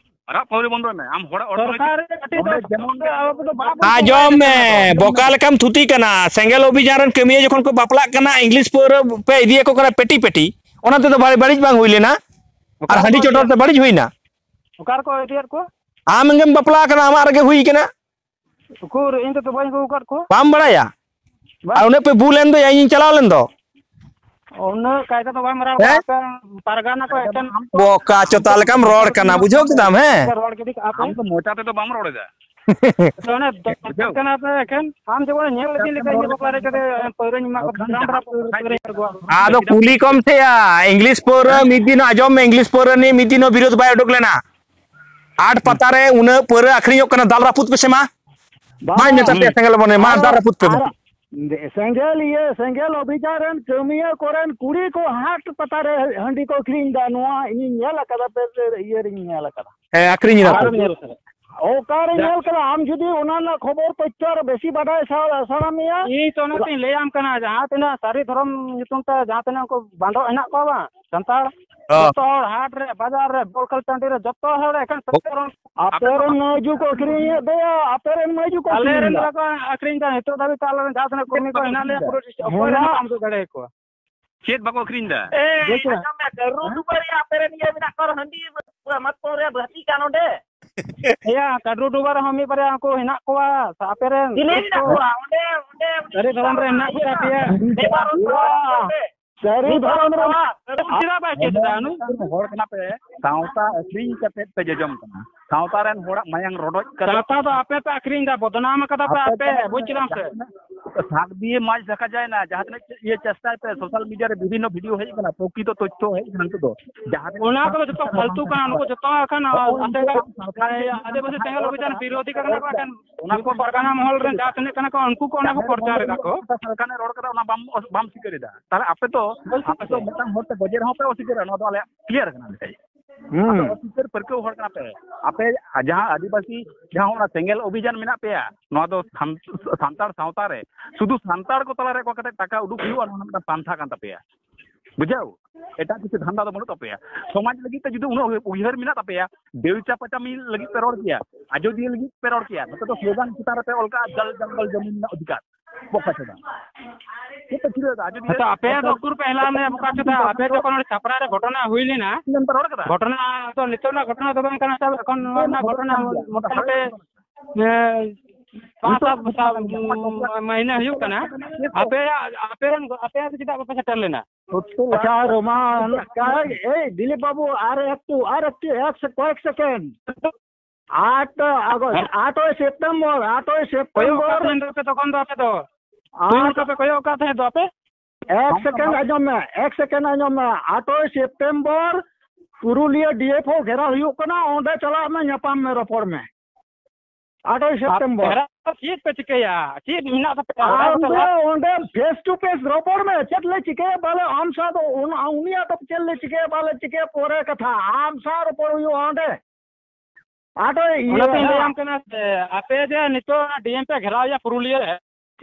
ᱟᱨᱟᱜ ᱯᱟᱹᱣᱨᱟᱹ ᱵᱚᱱᱫᱚᱭ ᱢᱮ᱾ ᱟᱢ ᱦᱚᱲᱟᱜ ᱚᱨᱛᱷᱚᱱᱳᱭᱛᱤᱠ ᱥᱚᱨᱠᱟᱨᱤ ᱵᱟᱹᱴᱤ ᱫᱚ ᱚᱸᱰᱮ ᱡᱮᱢᱚᱱ ᱟᱵᱚ ᱫᱚ ᱵᱟᱵᱚᱱ ᱟᱸᱡᱚᱢ ᱥᱚᱨᱠᱟᱨᱤ ᱢᱮ, ᱠᱟᱱᱟ᱾ ᱵᱚᱠᱟ ᱞᱮᱠᱟᱢ ᱛᱷᱩᱛᱤ ᱠᱟᱱᱟ᱾ ᱥᱮᱸᱜᱮᱞ ᱚᱵᱷᱤᱡᱟᱱ ᱨᱮᱱ ᱠᱟᱹᱢᱤᱭᱟᱹ ᱡᱚᱠᱷᱚᱱ ᱠᱚ ᱵᱟᱯᱞᱟᱜ ᱠᱟᱱᱟ, ᱤᱝᱞᱤᱥ ᱯᱟᱹᱣᱨᱟᱹ ᱯᱮ ᱤᱫᱤᱭᱟᱠᱚ ᱠᱟᱱᱟ ᱯᱮᱴᱤ ᱯᱮᱴᱤ, ᱚᱱᱟ ᱛᱮᱫᱚ ᱵᱟᱹᱲᱤᱡ, ᱵᱟᱹᱲᱤᱡ ᱵᱟᱝ ᱦᱩᱭ ᱞᱮᱱᱟ? ᱚᱠᱟ ᱟᱨ ᱨᱮᱠᱚ ᱦᱟᱺᱰᱤ ᱪᱚᱰᱚᱨ ᱤᱫᱤᱭᱮᱫ ᱛᱮ ᱠᱚᱣᱟ? ᱵᱟᱹᱲᱤᱡ ᱦᱩᱭᱱᱟ? ᱚᱠᱟ ᱨᱮᱠᱚ ᱤᱫᱤᱭᱮᱫ ᱠᱚᱣᱟ? ᱟᱢ ᱜᱮᱢ ᱵᱟᱯᱞᱟ ᱠᱟᱱᱟ, ᱟᱢᱟᱜ ᱨᱮᱜᱮ ᱦᱩᱭ ᱠᱟᱱᱟ᱾ ᱩᱠᱩᱨ, ᱤᱧ ᱫᱚ ᱛᱚ ᱵᱟᱹᱧ ᱟᱹᱜᱩ ᱟᱠᱟᱫ ᱠᱚᱣᱟ᱾ ᱵᱟᱢ ᱵᱟᱲᱟᱭᱟ? ᱵᱟᱝ᱾ ᱟᱨ ᱩᱱᱟᱹᱜ ᱯᱮ ᱵᱩᱞ ᱮᱱ ᱫᱚ, ᱤᱧᱤᱧ ᱪᱟᱞᱟᱣ ᱞᱮᱱ ᱫᱚ᱾ ᱩᱱᱟᱹᱜ ᱠᱟᱭᱫᱟ ᱫᱚ ᱵᱟᱢ ᱨᱟᱲ ᱦᱮᱸ? ᱠᱟᱜᱼᱟ, ᱟᱯᱮ ᱯᱟᱨᱜᱟᱱᱟ ᱠᱚ ᱮᱠᱮᱱ ᱵᱚᱠᱟ ᱪᱚᱛᱟ ᱞᱮᱠᱟᱢ ᱨᱚᱲ ᱠᱟᱱᱟ, ᱵᱩᱡᱷᱟᱹᱣ ᱠᱮᱫᱟᱢ, ᱦᱮᱸ? ᱨᱚᱲ ᱜᱤᱰᱤ ᱠᱟᱜᱼᱟ ᱯᱮ᱾ ᱟᱢ ᱫᱚ ᱢᱚᱪᱟ ᱛᱮᱫᱚ ᱵᱟᱢ ᱨᱚᱲ ᱮᱫᱟ᱾ ᱛᱚ ᱚᱱᱮ ᱫᱚᱨᱠᱟᱨ ᱠᱟᱱᱟ ᱯᱮ ᱮᱠᱷᱮᱱ᱾ ᱟᱢ ᱡᱮᱢᱚᱱ ᱧᱮᱞ ᱤᱫᱤ ᱞᱮᱠᱟ ᱤᱧ ᱵᱟᱯᱞᱟ ᱨᱮ ᱠᱟᱛᱮ ᱯᱟᱹᱣᱨᱟᱹᱧ ᱮᱢᱟ ᱠᱚ, ᱰᱨᱟᱢ ᱰᱨᱟᱢ ᱯᱟᱹᱣᱨᱟᱹ ᱠᱚ ᱟᱹᱠᱷᱨᱤᱧ ᱟᱠᱚᱣᱟ᱾ ᱟᱫᱚ ᱠᱩᱞᱤ ᱠᱚᱢ ᱥᱮᱭᱟ, ᱤᱝᱞᱤᱥ ᱯᱟᱹᱣᱨᱟᱹ ᱢᱤᱫ ᱫᱤᱱ ᱟᱸᱡᱚᱢ ᱢᱮ, ᱤᱝᱞᱤᱥ ᱯᱟᱹᱣᱨᱟᱹ ᱱᱤᱭᱮ ᱢᱤᱫ ᱫᱤᱱ ᱦᱚᱸ ᱵᱤᱨᱳᱫᱷ ᱵᱟᱭ ᱩᱰᱩᱠ ᱞᱮᱱᱟ᱾ ᱦᱟᱴ ᱯᱟᱛᱟ ᱨᱮ ᱩᱱᱟᱹᱜ ᱯᱟᱹᱣᱨᱟᱹ ᱟᱹᱠᱷᱨᱤᱧᱚᱜ ᱠᱟᱱᱟ, ᱫᱟᱞ ᱨᱟᱹᱯᱩᱫ ᱯᱮᱥᱮ ᱢᱟ᱾ ᱵᱟᱝ, ᱢᱟ ᱢᱮᱛᱟ ᱯᱮᱭᱟ ᱥᱮᱸᱜᱮᱞ ᱢᱚᱱᱮ, ᱢᱟ ᱟᱨ, ᱫᱟᱞ ᱨᱟᱹᱯᱩᱫ ᱯᱮ ᱢᱟ᱾ ᱟᱨ ᱥᱮᱸᱜᱮᱞ, ᱤᱭᱟᱹ, ᱥᱮᱸᱜᱮᱞ ᱚᱵᱷᱤᱡᱟᱱ ᱨᱮᱱ ᱠᱟᱹᱢᱤᱭᱟᱹ ᱠᱚᱨᱮᱱ ᱠᱩᱲᱤ ᱠᱚ ᱦᱟᱴ ᱯᱟᱛᱟ ᱨᱮ ᱦᱟᱺᱰᱤ ᱠᱚ ᱟᱹᱠᱷᱨᱤᱧ ᱮᱫᱟ, ᱱᱚᱣᱟ ᱤᱧᱤᱧ ᱧᱮᱞ ᱟᱠᱟᱫᱟ, ᱯᱮ, ᱯᱮ, ᱤᱭᱟᱹ ᱨᱤᱧ ᱧᱮᱞ ᱟᱠᱟᱫᱟ᱾ ᱦᱮᱸ, ᱟᱹᱠᱷᱨᱤᱧ ᱮᱫᱟ ᱠᱚ᱾ ᱟᱨᱮᱢ ᱧᱮᱞ ᱠᱟᱫᱟ? ᱚᱠᱟᱨᱮ ᱧᱮᱞ ᱠᱟᱫᱟ? ᱟᱢ ᱡᱩᱫᱤ ᱚᱱᱟ ᱨᱮᱱᱟᱜ ᱠᱷᱚᱵᱚᱨ ᱛᱚᱛᱛᱷᱚ ᱟᱨ ᱵᱮᱥᱤ ᱵᱟᱰᱟᱭ ᱥᱟ-, ᱥᱟᱱᱟ ᱢᱮᱭᱟ, ᱤᱧ ᱛᱚ ᱚᱱᱟᱛᱤᱧ ᱞᱟᱹᱭᱟᱢ ᱠᱟᱱᱟ, ᱡᱟᱦᱟᱸ ᱛᱤᱱᱟᱹᱜ ᱥᱟᱹᱨᱤ ᱫᱷᱚᱨᱚᱢ ᱧᱩᱛᱩᱢ ᱛᱮ ᱡᱟᱦᱟᱸ ᱛᱤᱱᱟᱹᱜ ᱩᱱᱠᱩ ᱵᱟᱸᱰᱚᱜ ᱦᱮᱱᱟᱜ ᱠᱚᱣᱟ ᱵᱟᱝ, ᱥᱟᱱᱛᱟᱲ, ᱦᱚᱸ᱾ ᱡᱚᱛᱚ ᱦᱚᱲ ᱦᱟᱴ ᱨᱮ, ᱵᱟᱡᱟᱨ ᱨᱮ, ᱵᱚᱞ ᱠᱷᱮᱞ ᱴᱟᱺᱰᱤ ᱨᱮ, ᱡᱚᱛᱚ ᱦᱚᱲ ᱮᱠᱷᱮᱱ ᱥᱟᱹᱨᱤ ᱫᱷᱚᱨᱚᱢ᱾ ᱟᱯᱮ ᱨᱮᱱ ᱢᱟᱹᱭᱡᱩ ᱠᱚ ᱟᱹᱠᱷᱨᱤᱧᱮᱫ ᱫᱚᱭᱟ, ᱟᱯᱮ ᱨᱮᱱ ᱢᱟᱹᱭᱡᱩ ᱠᱚ ᱟᱞᱮ ᱨᱮᱱ ᱟᱹᱠᱷᱨᱤᱧ ᱫᱟ᱾ ᱵᱟᱠᱚ ᱟᱹᱠᱷᱨᱤᱧ ᱫᱟ, ᱱᱤᱛᱚᱜ ᱫᱷᱟᱹᱵᱤᱡ ᱛᱮ ᱟᱞᱮ ᱨᱮᱱ ᱡᱟᱦᱟᱸ ᱛᱤᱱᱟᱹᱜ ᱠᱚᱨᱢᱤ ᱠᱚ ᱦᱮᱱᱟᱜ ᱞᱮᱭᱟ, ᱯᱩᱨᱟᱹ ᱚᱠᱚᱭ ᱨᱮᱱ ᱦᱮᱱᱟᱜ ᱵᱟᱢ ᱩᱫᱩᱜ ᱫᱟᱲᱮᱭᱟᱠᱚᱣᱟ᱾ ᱪᱮᱫ ᱵᱟᱠᱚ ᱟᱹᱠᱷᱨᱤᱧ ᱫᱟ? ᱮᱭ, ᱵᱩᱡᱷᱟᱹᱣ᱾ ᱟᱸᱡᱚᱢ ᱢᱮ, ᱠᱟᱹᱨᱩ ᱦᱮᱸ? ᱰᱩᱵᱟᱹ ᱨᱮᱭᱟᱜ ᱟᱯᱮ ᱨᱮᱱ ᱤᱭᱟᱹ ᱢᱮᱱᱟᱜ ᱠᱚᱣᱟ, ᱦᱟᱺᱰᱤ ᱢᱟᱛᱠᱚᱢ ᱨᱮᱭᱟᱜ ᱵᱷᱟᱹᱛᱤ ᱠᱟᱱ ᱚᱸᱰᱮ᱾ ᱮᱭᱟ, ᱠᱟᱹᱨᱩ ᱰᱩᱵᱟᱹ ᱨᱮᱦᱚᱸ ᱢᱤᱫ ᱵᱟᱨᱭᱟ ᱩᱱᱠᱩ ᱦᱮᱱᱟᱜ ᱠᱚᱣᱟ, ᱥᱮ ᱟᱯᱮ ᱨᱮᱱ? ᱪᱤᱞᱤ ᱢᱮᱱᱟᱜ ᱠᱚᱣᱟ? ᱚᱸᱰᱮ, ᱚᱸᱰᱮ, ᱩᱱᱤ ᱥᱟᱹᱨᱤ ᱫᱷᱚᱨᱚᱢ ᱨᱮ ᱦᱮᱱᱟᱜ ᱠᱚᱣᱟ ᱯᱮᱭᱟ? ᱱᱮᱵᱟᱨ ᱚᱱᱛᱚᱨ ᱚᱸᱰᱮ᱾ ᱥᱟᱹᱨᱤ ᱫᱷᱚᱨᱚᱢ ᱨᱮ ᱪᱮᱫᱟᱜ ᱵᱟᱭ ᱪᱮᱫ ᱮᱫᱟ ᱱᱩᱭ? ᱦᱚᱲ ᱠᱟᱱᱟ ᱯᱮ, ᱥᱟᱶᱛᱟ ᱟᱹᱠᱷᱨᱤᱧ ᱠᱟᱛᱮ ᱯᱮ ᱡᱚᱡᱚᱢ ᱠᱟᱱᱟ᱾ ᱥᱟᱶᱛᱟ ᱨᱮᱱ ᱦᱚᱲᱟᱜ ᱢᱟᱭᱟᱝ ᱨᱚᱰᱚᱡ ᱠᱟᱛᱮ ᱥᱟᱶᱛᱟ ᱫᱚ ᱟᱯᱮ ᱯᱮ ᱟᱹᱠᱷᱨᱤᱧ ᱮᱫᱟ, ᱵᱚᱫᱱᱟᱢ ᱠᱟᱫᱟ ᱯᱮ ᱟᱯᱮ, ᱟᱯᱮ, ᱵᱩᱡᱽ ᱠᱮᱫᱟᱢ ᱥᱮ? ᱥᱟᱜ ᱫᱤᱭᱮ ᱢᱟᱡᱽ ᱫᱷᱟᱠᱟ ᱡᱟᱭᱱᱟ, ᱡᱟᱦᱟᱸ ᱛᱤᱱᱟᱹᱜ ᱤᱭᱟᱹ ᱪᱮᱥᱴᱟᱭ ᱯᱮ, social media ᱨᱮ ᱵᱤᱵᱷᱤᱱᱱᱚ video ᱦᱮᱡ ᱟᱠᱟᱱᱟ, ᱯᱨᱚᱠᱨᱤᱛᱚ ᱛᱚᱛᱛᱷᱚ ᱦᱮᱡ ᱟᱠᱟᱱᱟ ᱱᱤᱛᱚᱜ ᱫᱚ᱾ ᱡᱟᱦᱟᱸ ᱛᱤᱱᱟᱹᱜ ᱚᱱᱟ ᱠᱚᱫᱚ ᱡᱚᱛᱚ ᱯᱷᱟᱞᱛᱩ ᱠᱟᱱᱟ, ᱱᱩᱠᱩ ᱡᱚᱛᱚ ᱮᱠᱷᱮᱱ ᱟᱫᱤᱵᱟᱹᱥᱤ ᱥᱮᱸᱜᱮᱞ ᱚᱵᱷᱤᱡᱟᱱ ᱵᱤᱨᱳᱫᱷᱤ ᱠᱟᱱᱟ ᱠᱚ ᱮᱠᱷᱮᱱ᱾ ᱚᱱᱟ ᱠᱚ ᱩᱱᱠᱩ ᱯᱟᱨᱜᱟᱱᱟ ᱢᱚᱦᱚᱞ ᱨᱮᱱ ᱡᱟᱦᱟᱸ ᱛᱤᱱᱟᱹᱜ ᱠᱟᱱᱟ ᱠᱚ, ᱩᱱᱠᱩ ᱠᱚ ᱚᱱᱟ ᱠᱚ ᱡᱟᱦᱟᱸᱭ ᱯᱨᱚᱪᱟᱨ ᱮᱫᱟ ᱠᱚ᱾ ᱥᱟᱞᱠᱷᱟᱱᱮ ᱨᱚᱲ ᱠᱟᱫᱟ, ᱚᱱᱟ ᱵᱟᱢ, ᱵᱟᱢ ᱥᱤᱠᱟᱹᱨ ᱮᱫᱟ᱾ ᱛᱟᱦᱞᱮ ᱟᱯᱮ ᱫᱚ, ᱵᱩᱡᱽ ᱟᱯᱮ ᱫᱚ ᱠᱮᱫᱟ᱾ ᱢᱤᱫᱴᱟᱝ ᱦᱚᱲ ᱛᱮ ᱜᱚᱡᱮ ᱨᱮᱦᱚᱸ ᱯᱮ ᱚᱥᱤᱠᱟᱹᱨᱟ, ᱱᱚᱣᱟ ᱫᱚ ᱟᱞᱮᱭᱟᱜ clear ᱠᱟᱱᱟ ᱞᱮᱠᱷᱟᱡ᱾ ᱦᱩᱸ᱾ ᱟᱯᱮ ᱚᱥᱤᱠᱟᱹᱨ ᱯᱟᱹᱨᱠᱟᱹᱣ ᱦᱚᱲ ᱠᱟᱱᱟ ᱯᱮ᱾ ᱟᱯᱮ ᱡᱟᱦᱟᱸ ᱟᱹᱫᱤᱵᱟᱹᱥᱤ, ᱡᱟᱦᱟᱸ ᱚᱱᱟ ᱥᱮᱸᱜᱮᱞ ᱚᱵᱷᱤᱡᱟᱱ ᱢᱮᱱᱟᱜ ᱯᱮᱭᱟ, ᱱᱚᱣᱟ ᱫᱚ ᱥᱟᱱ-, ᱥᱟᱱᱛᱟᱲ ᱥᱟᱶᱛᱟ ᱨᱮ ᱥᱩᱫᱷᱩ ᱥᱟᱱᱛᱟᱲ ᱠᱚ ᱛᱟᱞᱟᱨᱮ ᱚᱠᱟ ᱠᱟᱛᱮ ᱴᱟᱠᱟ ᱩᱰᱩᱠ ᱦᱩᱭᱩᱜᱼᱟ, ᱱᱚᱣᱟ ᱢᱤᱫᱴᱟᱝ ᱯᱟᱱᱛᱷᱟ ᱠᱟᱱ ᱛᱟᱯᱮᱭᱟ᱾ ᱵᱩᱡᱷᱟᱹᱣ? ᱮᱴᱟᱜ ᱠᱤᱪᱷᱩ ᱫᱷᱟᱱᱫᱟ ᱫᱚ ᱵᱟᱹᱱᱩᱜ ᱛᱟᱯᱮᱭᱟ᱾ ᱥᱚᱢᱟᱡᱽ ᱞᱟᱹᱜᱤᱫ ᱛᱮ ᱡᱩᱫᱤ ᱩᱱᱟᱹᱜ ᱩᱭᱦᱟᱹᱨ ᱢᱮᱱᱟᱜ ᱛᱟᱯᱮᱭᱟ, ᱵᱮᱣᱪᱟ ᱯᱟᱪᱟᱢᱤ ᱞᱟᱹᱜᱤᱫ ᱯᱮ ᱨᱚᱲ ᱠᱮᱭᱟ, ᱟᱡᱚᱫᱤᱭᱟᱹ ᱞᱟᱹᱜᱤᱫ ᱯᱮ ᱨᱚᱲ ᱠᱮᱭᱟ, ᱱᱚᱛᱮ ᱫᱚ ᱥᱞᱳᱜᱟᱱ ᱪᱮᱛᱟᱱ ᱨᱮᱯᱮ ᱚᱞ ᱠᱟᱜᱼᱟ, "ᱡᱚᱞ ᱡᱚᱝᱜᱚᱞ ᱡᱚᱢᱤᱱ ᱨᱮᱱᱟᱜ ᱚᱫᱷᱤᱠᱟᱨ᱾" ᱵᱚᱠᱟ ᱪᱚᱫᱟ᱾ ᱪᱮᱫ ᱯᱮ ᱪᱤᱠᱟᱹᱭᱮᱫᱟ? ᱟᱡᱚᱫᱤᱭᱟᱹ ᱟᱪᱪᱷᱟ, ᱟᱯᱮ ᱫᱚ ᱩᱠᱩᱨ ᱯᱮ ᱦᱮᱞᱟᱣ ᱞᱮᱱᱟ ᱵᱚᱠᱟ ᱪᱚᱫᱟ? ᱟᱯᱮ ᱡᱚᱠᱷᱚᱱ ᱱᱚᱰᱮ ᱪᱷᱟᱯᱨᱟ ᱨᱮ ᱜᱷᱚᱴᱚᱱᱟ ᱦᱩᱭ ᱞᱮᱱᱟ, ᱪᱮᱫ ᱮᱢ ᱨᱚᱲ ᱠᱟᱫᱟ? ᱜᱷᱚᱴᱚᱱᱟ ᱫᱚ ᱱᱤᱛᱚᱜ ᱨᱮᱱᱟᱜ ᱜᱷᱚᱴᱚᱱᱟ ᱫᱚ ᱵᱟᱝ ᱠᱟᱱᱟ ᱥᱟᱵ, ᱮᱠᱷᱚᱱ ᱱᱚᱣᱟ ᱨᱮᱱᱟᱜ ᱜᱷᱚᱴᱚᱱᱟ ᱢᱚᱴᱟᱢᱩᱴᱤ, ᱮ, ᱯᱟᱸᱪ ᱥᱟᱛ, ᱥᱟᱛ, ᱩᱢ, ᱢᱟᱹᱦᱱᱟᱹ ᱦᱩᱭᱩᱜ ᱠᱟᱱᱟ᱾ ᱟᱯᱮᱭᱟᱜ, ᱟᱯᱮ ᱨᱮᱱ, ᱟᱯᱮᱭᱟᱜ ᱫᱚ ᱪᱮᱫᱟᱜ ᱵᱟᱯᱮ ᱥᱮᱴᱮᱨ ᱞᱮᱱᱟ? ᱟᱪᱪᱷᱟ, ᱨᱳᱢᱟᱱ, ᱠᱟᱭ, ᱮᱭ, ᱫᱤᱞᱤᱯ ᱵᱟᱵᱩ, ᱟᱨ ᱮᱠᱴᱩ, ᱟᱨ ᱮᱠᱴᱩ, ᱮᱠ ᱥᱮ-, ᱠᱚᱭᱮᱠ ᱥᱮᱠᱮᱱᱰ᱾ ᱟᱴ ᱟᱜᱚᱥᱴ, ᱦᱮᱸ᱾ ᱟᱴᱚᱭ ᱥᱮᱯᱴᱮᱢᱵᱚᱨ, ᱟᱴᱚᱭ ᱠᱚᱭᱚᱜ ᱠᱟᱜ ᱥᱮᱯᱴᱮᱢᱵᱚᱨ᱾ ᱛᱟᱦᱮᱸ ᱫᱚᱯᱮ ᱛᱚᱠᱷᱚᱱ ᱫᱚ ᱟᱯᱮ ᱫᱚ᱾ ᱛᱩᱭᱩ ᱟᱨ ᱞᱮᱠᱟ ᱯᱮ ᱠᱚᱭᱚᱜ ᱠᱟᱜ ᱛᱟᱦᱮᱸ ᱫᱚ ᱟᱯᱮ? ᱮᱠ ᱥᱮᱠᱮᱱᱰ ᱟᱸᱡᱚᱢ ᱢᱮ, ᱮᱠ ᱥᱮᱠᱮᱱᱰ ᱟᱸᱡᱚᱢ ᱢᱮ᱾ ᱟᱴᱚᱭ ᱥᱮᱯᱴᱮᱢᱵᱚᱨ ᱯᱩᱨᱩᱞᱤᱭᱟᱹ ᱰᱤ ᱮᱯᱷ ᱳ ᱜᱷᱮᱨᱟᱣ ᱦᱩᱭᱩᱜ ᱠᱟᱱᱟ, ᱚᱸᱰᱮ ᱪᱟᱞᱟᱜ ᱢᱮ, ᱧᱟᱯᱟᱢ ᱢᱮ, ᱨᱚᱯᱚᱲ ᱢᱮ᱾ ᱟᱴᱚᱭ ᱟᱨ ᱥᱮᱯᱴᱮᱢᱵᱚᱨ᱾ ᱜᱷᱮᱨᱟᱣ ᱪᱮᱫ ᱯᱮ ᱪᱤᱠᱟᱹᱭᱟ? ᱪᱮᱫ ᱢᱮᱱᱟᱜ ᱛᱟᱯᱮᱭᱟ? ᱚᱸᱰᱮ ᱟᱢ ᱫᱚ ᱪᱟᱞᱟᱜ ᱫᱚ ᱚᱸᱰᱮ ᱯᱷᱮᱥ ᱴᱩ ᱯᱷᱮᱥ ᱨᱚᱯᱚᱲ ᱢᱮ᱾ ᱪᱮᱫ ᱞᱮ ᱪᱤᱠᱟᱹᱭᱟ ᱵᱟᱞᱮ ᱟᱢ ᱥᱟᱶ ᱫᱚ, ᱚᱱ-, ᱩᱱᱤᱭᱟᱜ ᱫᱚ ᱪᱮᱫ ᱞᱮ ᱪᱤᱠᱟᱹᱭᱟ ᱵᱟᱞᱮ ᱪᱤᱠᱟᱹᱭᱟ ᱯᱚᱨᱮ ᱠᱟᱛᱷᱟ᱾ ᱟᱢ ᱥᱟᱶ ᱨᱚᱯᱚᱲ ᱦᱩᱭᱩᱜᱼᱟ ᱚᱸᱰᱮ᱾ ᱟᱴᱚᱭ ᱤᱭᱟᱹ ᱚᱱᱟᱛᱮᱧ ᱞᱟᱹᱭᱟᱢ ᱠᱟᱱᱟ ᱡᱮ ᱟᱯᱮ ᱡᱮ ᱱᱤᱛᱚᱜ ᱚᱱᱟ ᱰᱤ ᱮᱢ ᱯᱮ ᱜᱷᱮᱨᱟᱣ ᱮᱭᱟ ᱯᱩᱨᱩᱞᱤᱭᱟᱹ ᱨᱮ,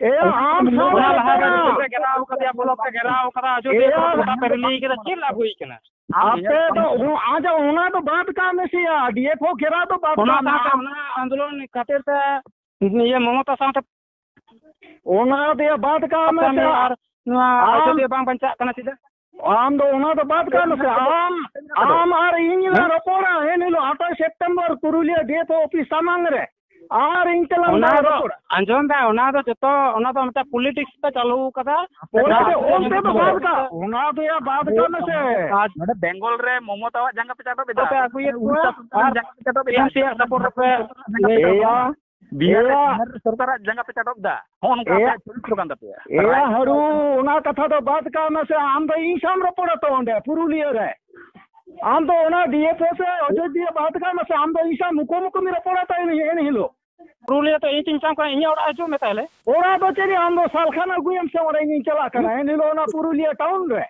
ᱮᱭᱟ, ᱟᱢ ᱥᱟᱶ ᱚᱱᱟ ᱞᱟᱦᱟ ᱨᱮ ᱨᱚᱯᱚᱲ ᱢᱮ᱾ ᱯᱮ ᱜᱷᱮᱨᱟᱣ ᱠᱟᱫᱮᱭᱟ, ᱵᱞᱚᱠ ᱯᱮ ᱜᱷᱮᱨᱟᱣ ᱠᱟᱫᱟ, ᱟᱡᱚᱫᱤᱭᱟᱹ ᱮᱭᱟ᱾ ᱯᱟᱛᱟ ᱯᱮ ᱨᱮᱞᱤ ᱠᱮᱫᱟ, ᱪᱮᱫ ᱞᱟᱵᱷ ᱦᱩᱭ ᱠᱟᱱᱟ? ᱟᱯᱮ ᱫᱚ ᱚ-, ᱟᱪᱪᱷᱟ, ᱚᱱᱟ ᱫᱚ ᱵᱟᱫ ᱠᱟᱜ ᱢᱮ ᱥᱮᱭᱟ, ᱰᱤ ᱮᱯᱷ ᱳ ᱜᱷᱮᱨᱟᱣ ᱫᱚ ᱵᱟᱫ ᱚᱱᱟ ᱠᱟᱜ ᱢᱮ᱾ ᱥᱟᱶᱛᱮ, ᱚᱱᱟ ᱟᱱᱫᱳᱞᱚᱱ ᱠᱷᱟᱹᱛᱤᱨ ᱛᱮ ᱤᱭᱟᱹ ᱢᱚᱢᱚᱛᱟ ᱥᱟᱶᱛᱮ ᱚᱱᱟ ᱫᱚᱭᱟ ᱵᱟᱫ ᱠᱟᱜ ᱢᱮ ᱟᱥᱟᱢᱤ ᱥᱮ᱾ ᱟᱨ ᱱᱚᱣᱟ ᱟᱢ, ᱟᱡᱚᱫᱤᱭᱟᱹ ᱵᱟᱝ ᱵᱟᱧᱪᱟᱜ ᱠᱟᱱᱟ ᱪᱮᱫᱟᱜ? ᱟᱢ ᱫᱚ ᱚᱱᱟ ᱫᱚ ᱵᱟᱫ ᱠᱟᱜ ᱢᱮ ᱥᱮ᱾ ᱟᱢ, ᱦᱮᱸ? ᱟᱢ ᱟᱨ ᱤᱧ ᱞᱟᱝ ᱨᱚᱯᱚᱲᱟ ᱮᱱ ᱦᱤᱞᱳᱜ ᱟᱴᱷᱟᱥ ᱥᱮᱯᱴᱮᱢᱵᱚᱨ ᱯᱩᱨᱩᱞᱤᱭᱟᱹ ᱰᱤ ᱮᱯᱷ ᱳ ᱚᱯᱷᱤᱥ ᱥᱟᱢᱟᱝ ᱨᱮ᱾ ᱟᱨ ᱤᱧ ᱛᱮᱞᱟᱝ ᱚᱱᱟ ᱫᱚ ᱨᱚᱯᱚᱲᱟ᱾ ᱟᱸᱡᱚᱢ ᱢᱮ, ᱚᱱᱟ ᱫᱚ ᱡᱚᱛᱚ, ᱚᱱᱟ ᱫᱚ ᱢᱤᱫᱴᱟᱝ ᱯᱚᱞᱤᱴᱤᱠᱥ ᱯᱮ ᱪᱟᱹᱞᱩ ᱠᱟᱫᱟ᱾ ᱚᱱᱟ ᱫᱚ ᱚᱱᱛᱮ ᱫᱚ ᱵᱟᱫ ᱠᱟᱜ, ᱚᱱᱟ ᱫᱚᱭᱟ ᱵᱟᱫ ᱠᱟᱜ ᱢᱮ ᱥᱮ᱾ ᱟᱨ ᱱᱚᱰᱮ ᱵᱮᱝᱜᱚᱞ ᱨᱮ ᱢᱚᱢᱚᱛᱟᱣᱟᱜ ᱡᱟᱸᱜᱟ ᱯᱮ ᱪᱟᱴᱚᱵ ᱮᱫᱟ᱾ ᱯᱮ ᱟᱹᱜᱩᱭᱮᱫ ᱠᱚᱣᱟ ᱩᱲᱤᱥᱥᱟ ᱥᱚᱨᱠᱟᱨᱟᱜ ᱟᱨ ᱡᱟᱸᱜᱟ ᱯᱮ ᱪᱟᱴᱚᱵ ᱮᱫᱟ᱾ ᱴᱤ ᱮᱢ ᱥᱤ ᱟᱜ ᱥᱟᱯᱳᱨᱴ ᱨᱮᱯᱮ ᱵᱤᱦᱟᱨ ᱮᱭᱟ᱾ ᱨᱮ ᱥᱚᱨᱠᱟᱨᱟᱜ ᱡᱟᱸᱜᱟ ᱯᱮ ᱪᱟᱴᱚᱵ ᱮᱫᱟ᱾ ᱦᱚᱸᱜᱼᱚ ᱱᱚᱝᱠᱟ ᱮᱭᱟ᱾ ᱟᱯᱮᱭᱟᱜ ᱪᱚᱨᱤᱛᱨᱚ ᱠᱟᱱ ᱛᱟᱯᱮᱭᱟ᱾ ᱮᱭᱟ ᱦᱟᱹᱲᱩ, ᱚᱱᱟ ᱠᱟᱛᱷᱟ ᱫᱚ ᱵᱟᱫ ᱠᱟᱜ ᱢᱮ ᱥᱮ, ᱟᱢ ᱫᱚ ᱤᱧ ᱥᱟᱶ ᱨᱚᱯᱚᱲᱟ ᱛᱚ ᱚᱸᱰᱮ ᱯᱩᱨᱩᱞᱤᱭᱟᱹ ᱨᱮ᱾ ᱟᱢ ᱫᱚ ᱚᱱᱟ ᱰᱤ ᱮᱯᱷ ᱳ ᱥᱮ ᱚᱡᱳᱫᱽᱫᱷᱟ ᱵᱟᱫ ᱠᱟᱜ ᱢᱮ ᱥᱮ, ᱟᱢ ᱫᱚ ᱤᱧ ᱥᱟᱶ ᱢᱩᱠᱷᱟᱹᱢᱩᱠᱷᱤᱢ ᱨᱚᱯᱚᱲᱟ ᱛᱚ ᱮᱱ, ᱮᱱ ᱦᱤᱞᱳᱜ᱾ ᱯᱩᱨᱩᱞᱤᱭᱟᱹ ᱛᱚ ᱤᱧ ᱛᱤᱧ ᱥᱟᱶ ᱠᱟᱱᱟ, ᱤᱧᱟᱹᱜ ᱚᱲᱟᱜ ᱦᱤᱡᱩᱜ ᱢᱮ ᱛᱟᱦᱞᱮ᱾ ᱚᱲᱟᱜ ᱫᱚ ᱪᱮᱫ, ᱟᱢ ᱫᱚ ᱥᱟᱞᱠᱷᱟᱱ ᱟᱹᱜᱩᱭᱮᱢ ᱥᱮ ᱚᱸᱰᱮ, ᱤᱧᱤᱧ ᱪᱟᱞᱟᱜ ᱠᱟᱱᱟ ᱮᱱ ᱦᱤᱞᱳᱜ ᱚᱱᱟ ᱯᱩᱨᱩᱞᱤᱭᱟᱹ ᱴᱟᱣᱩᱱ ᱨᱮ᱾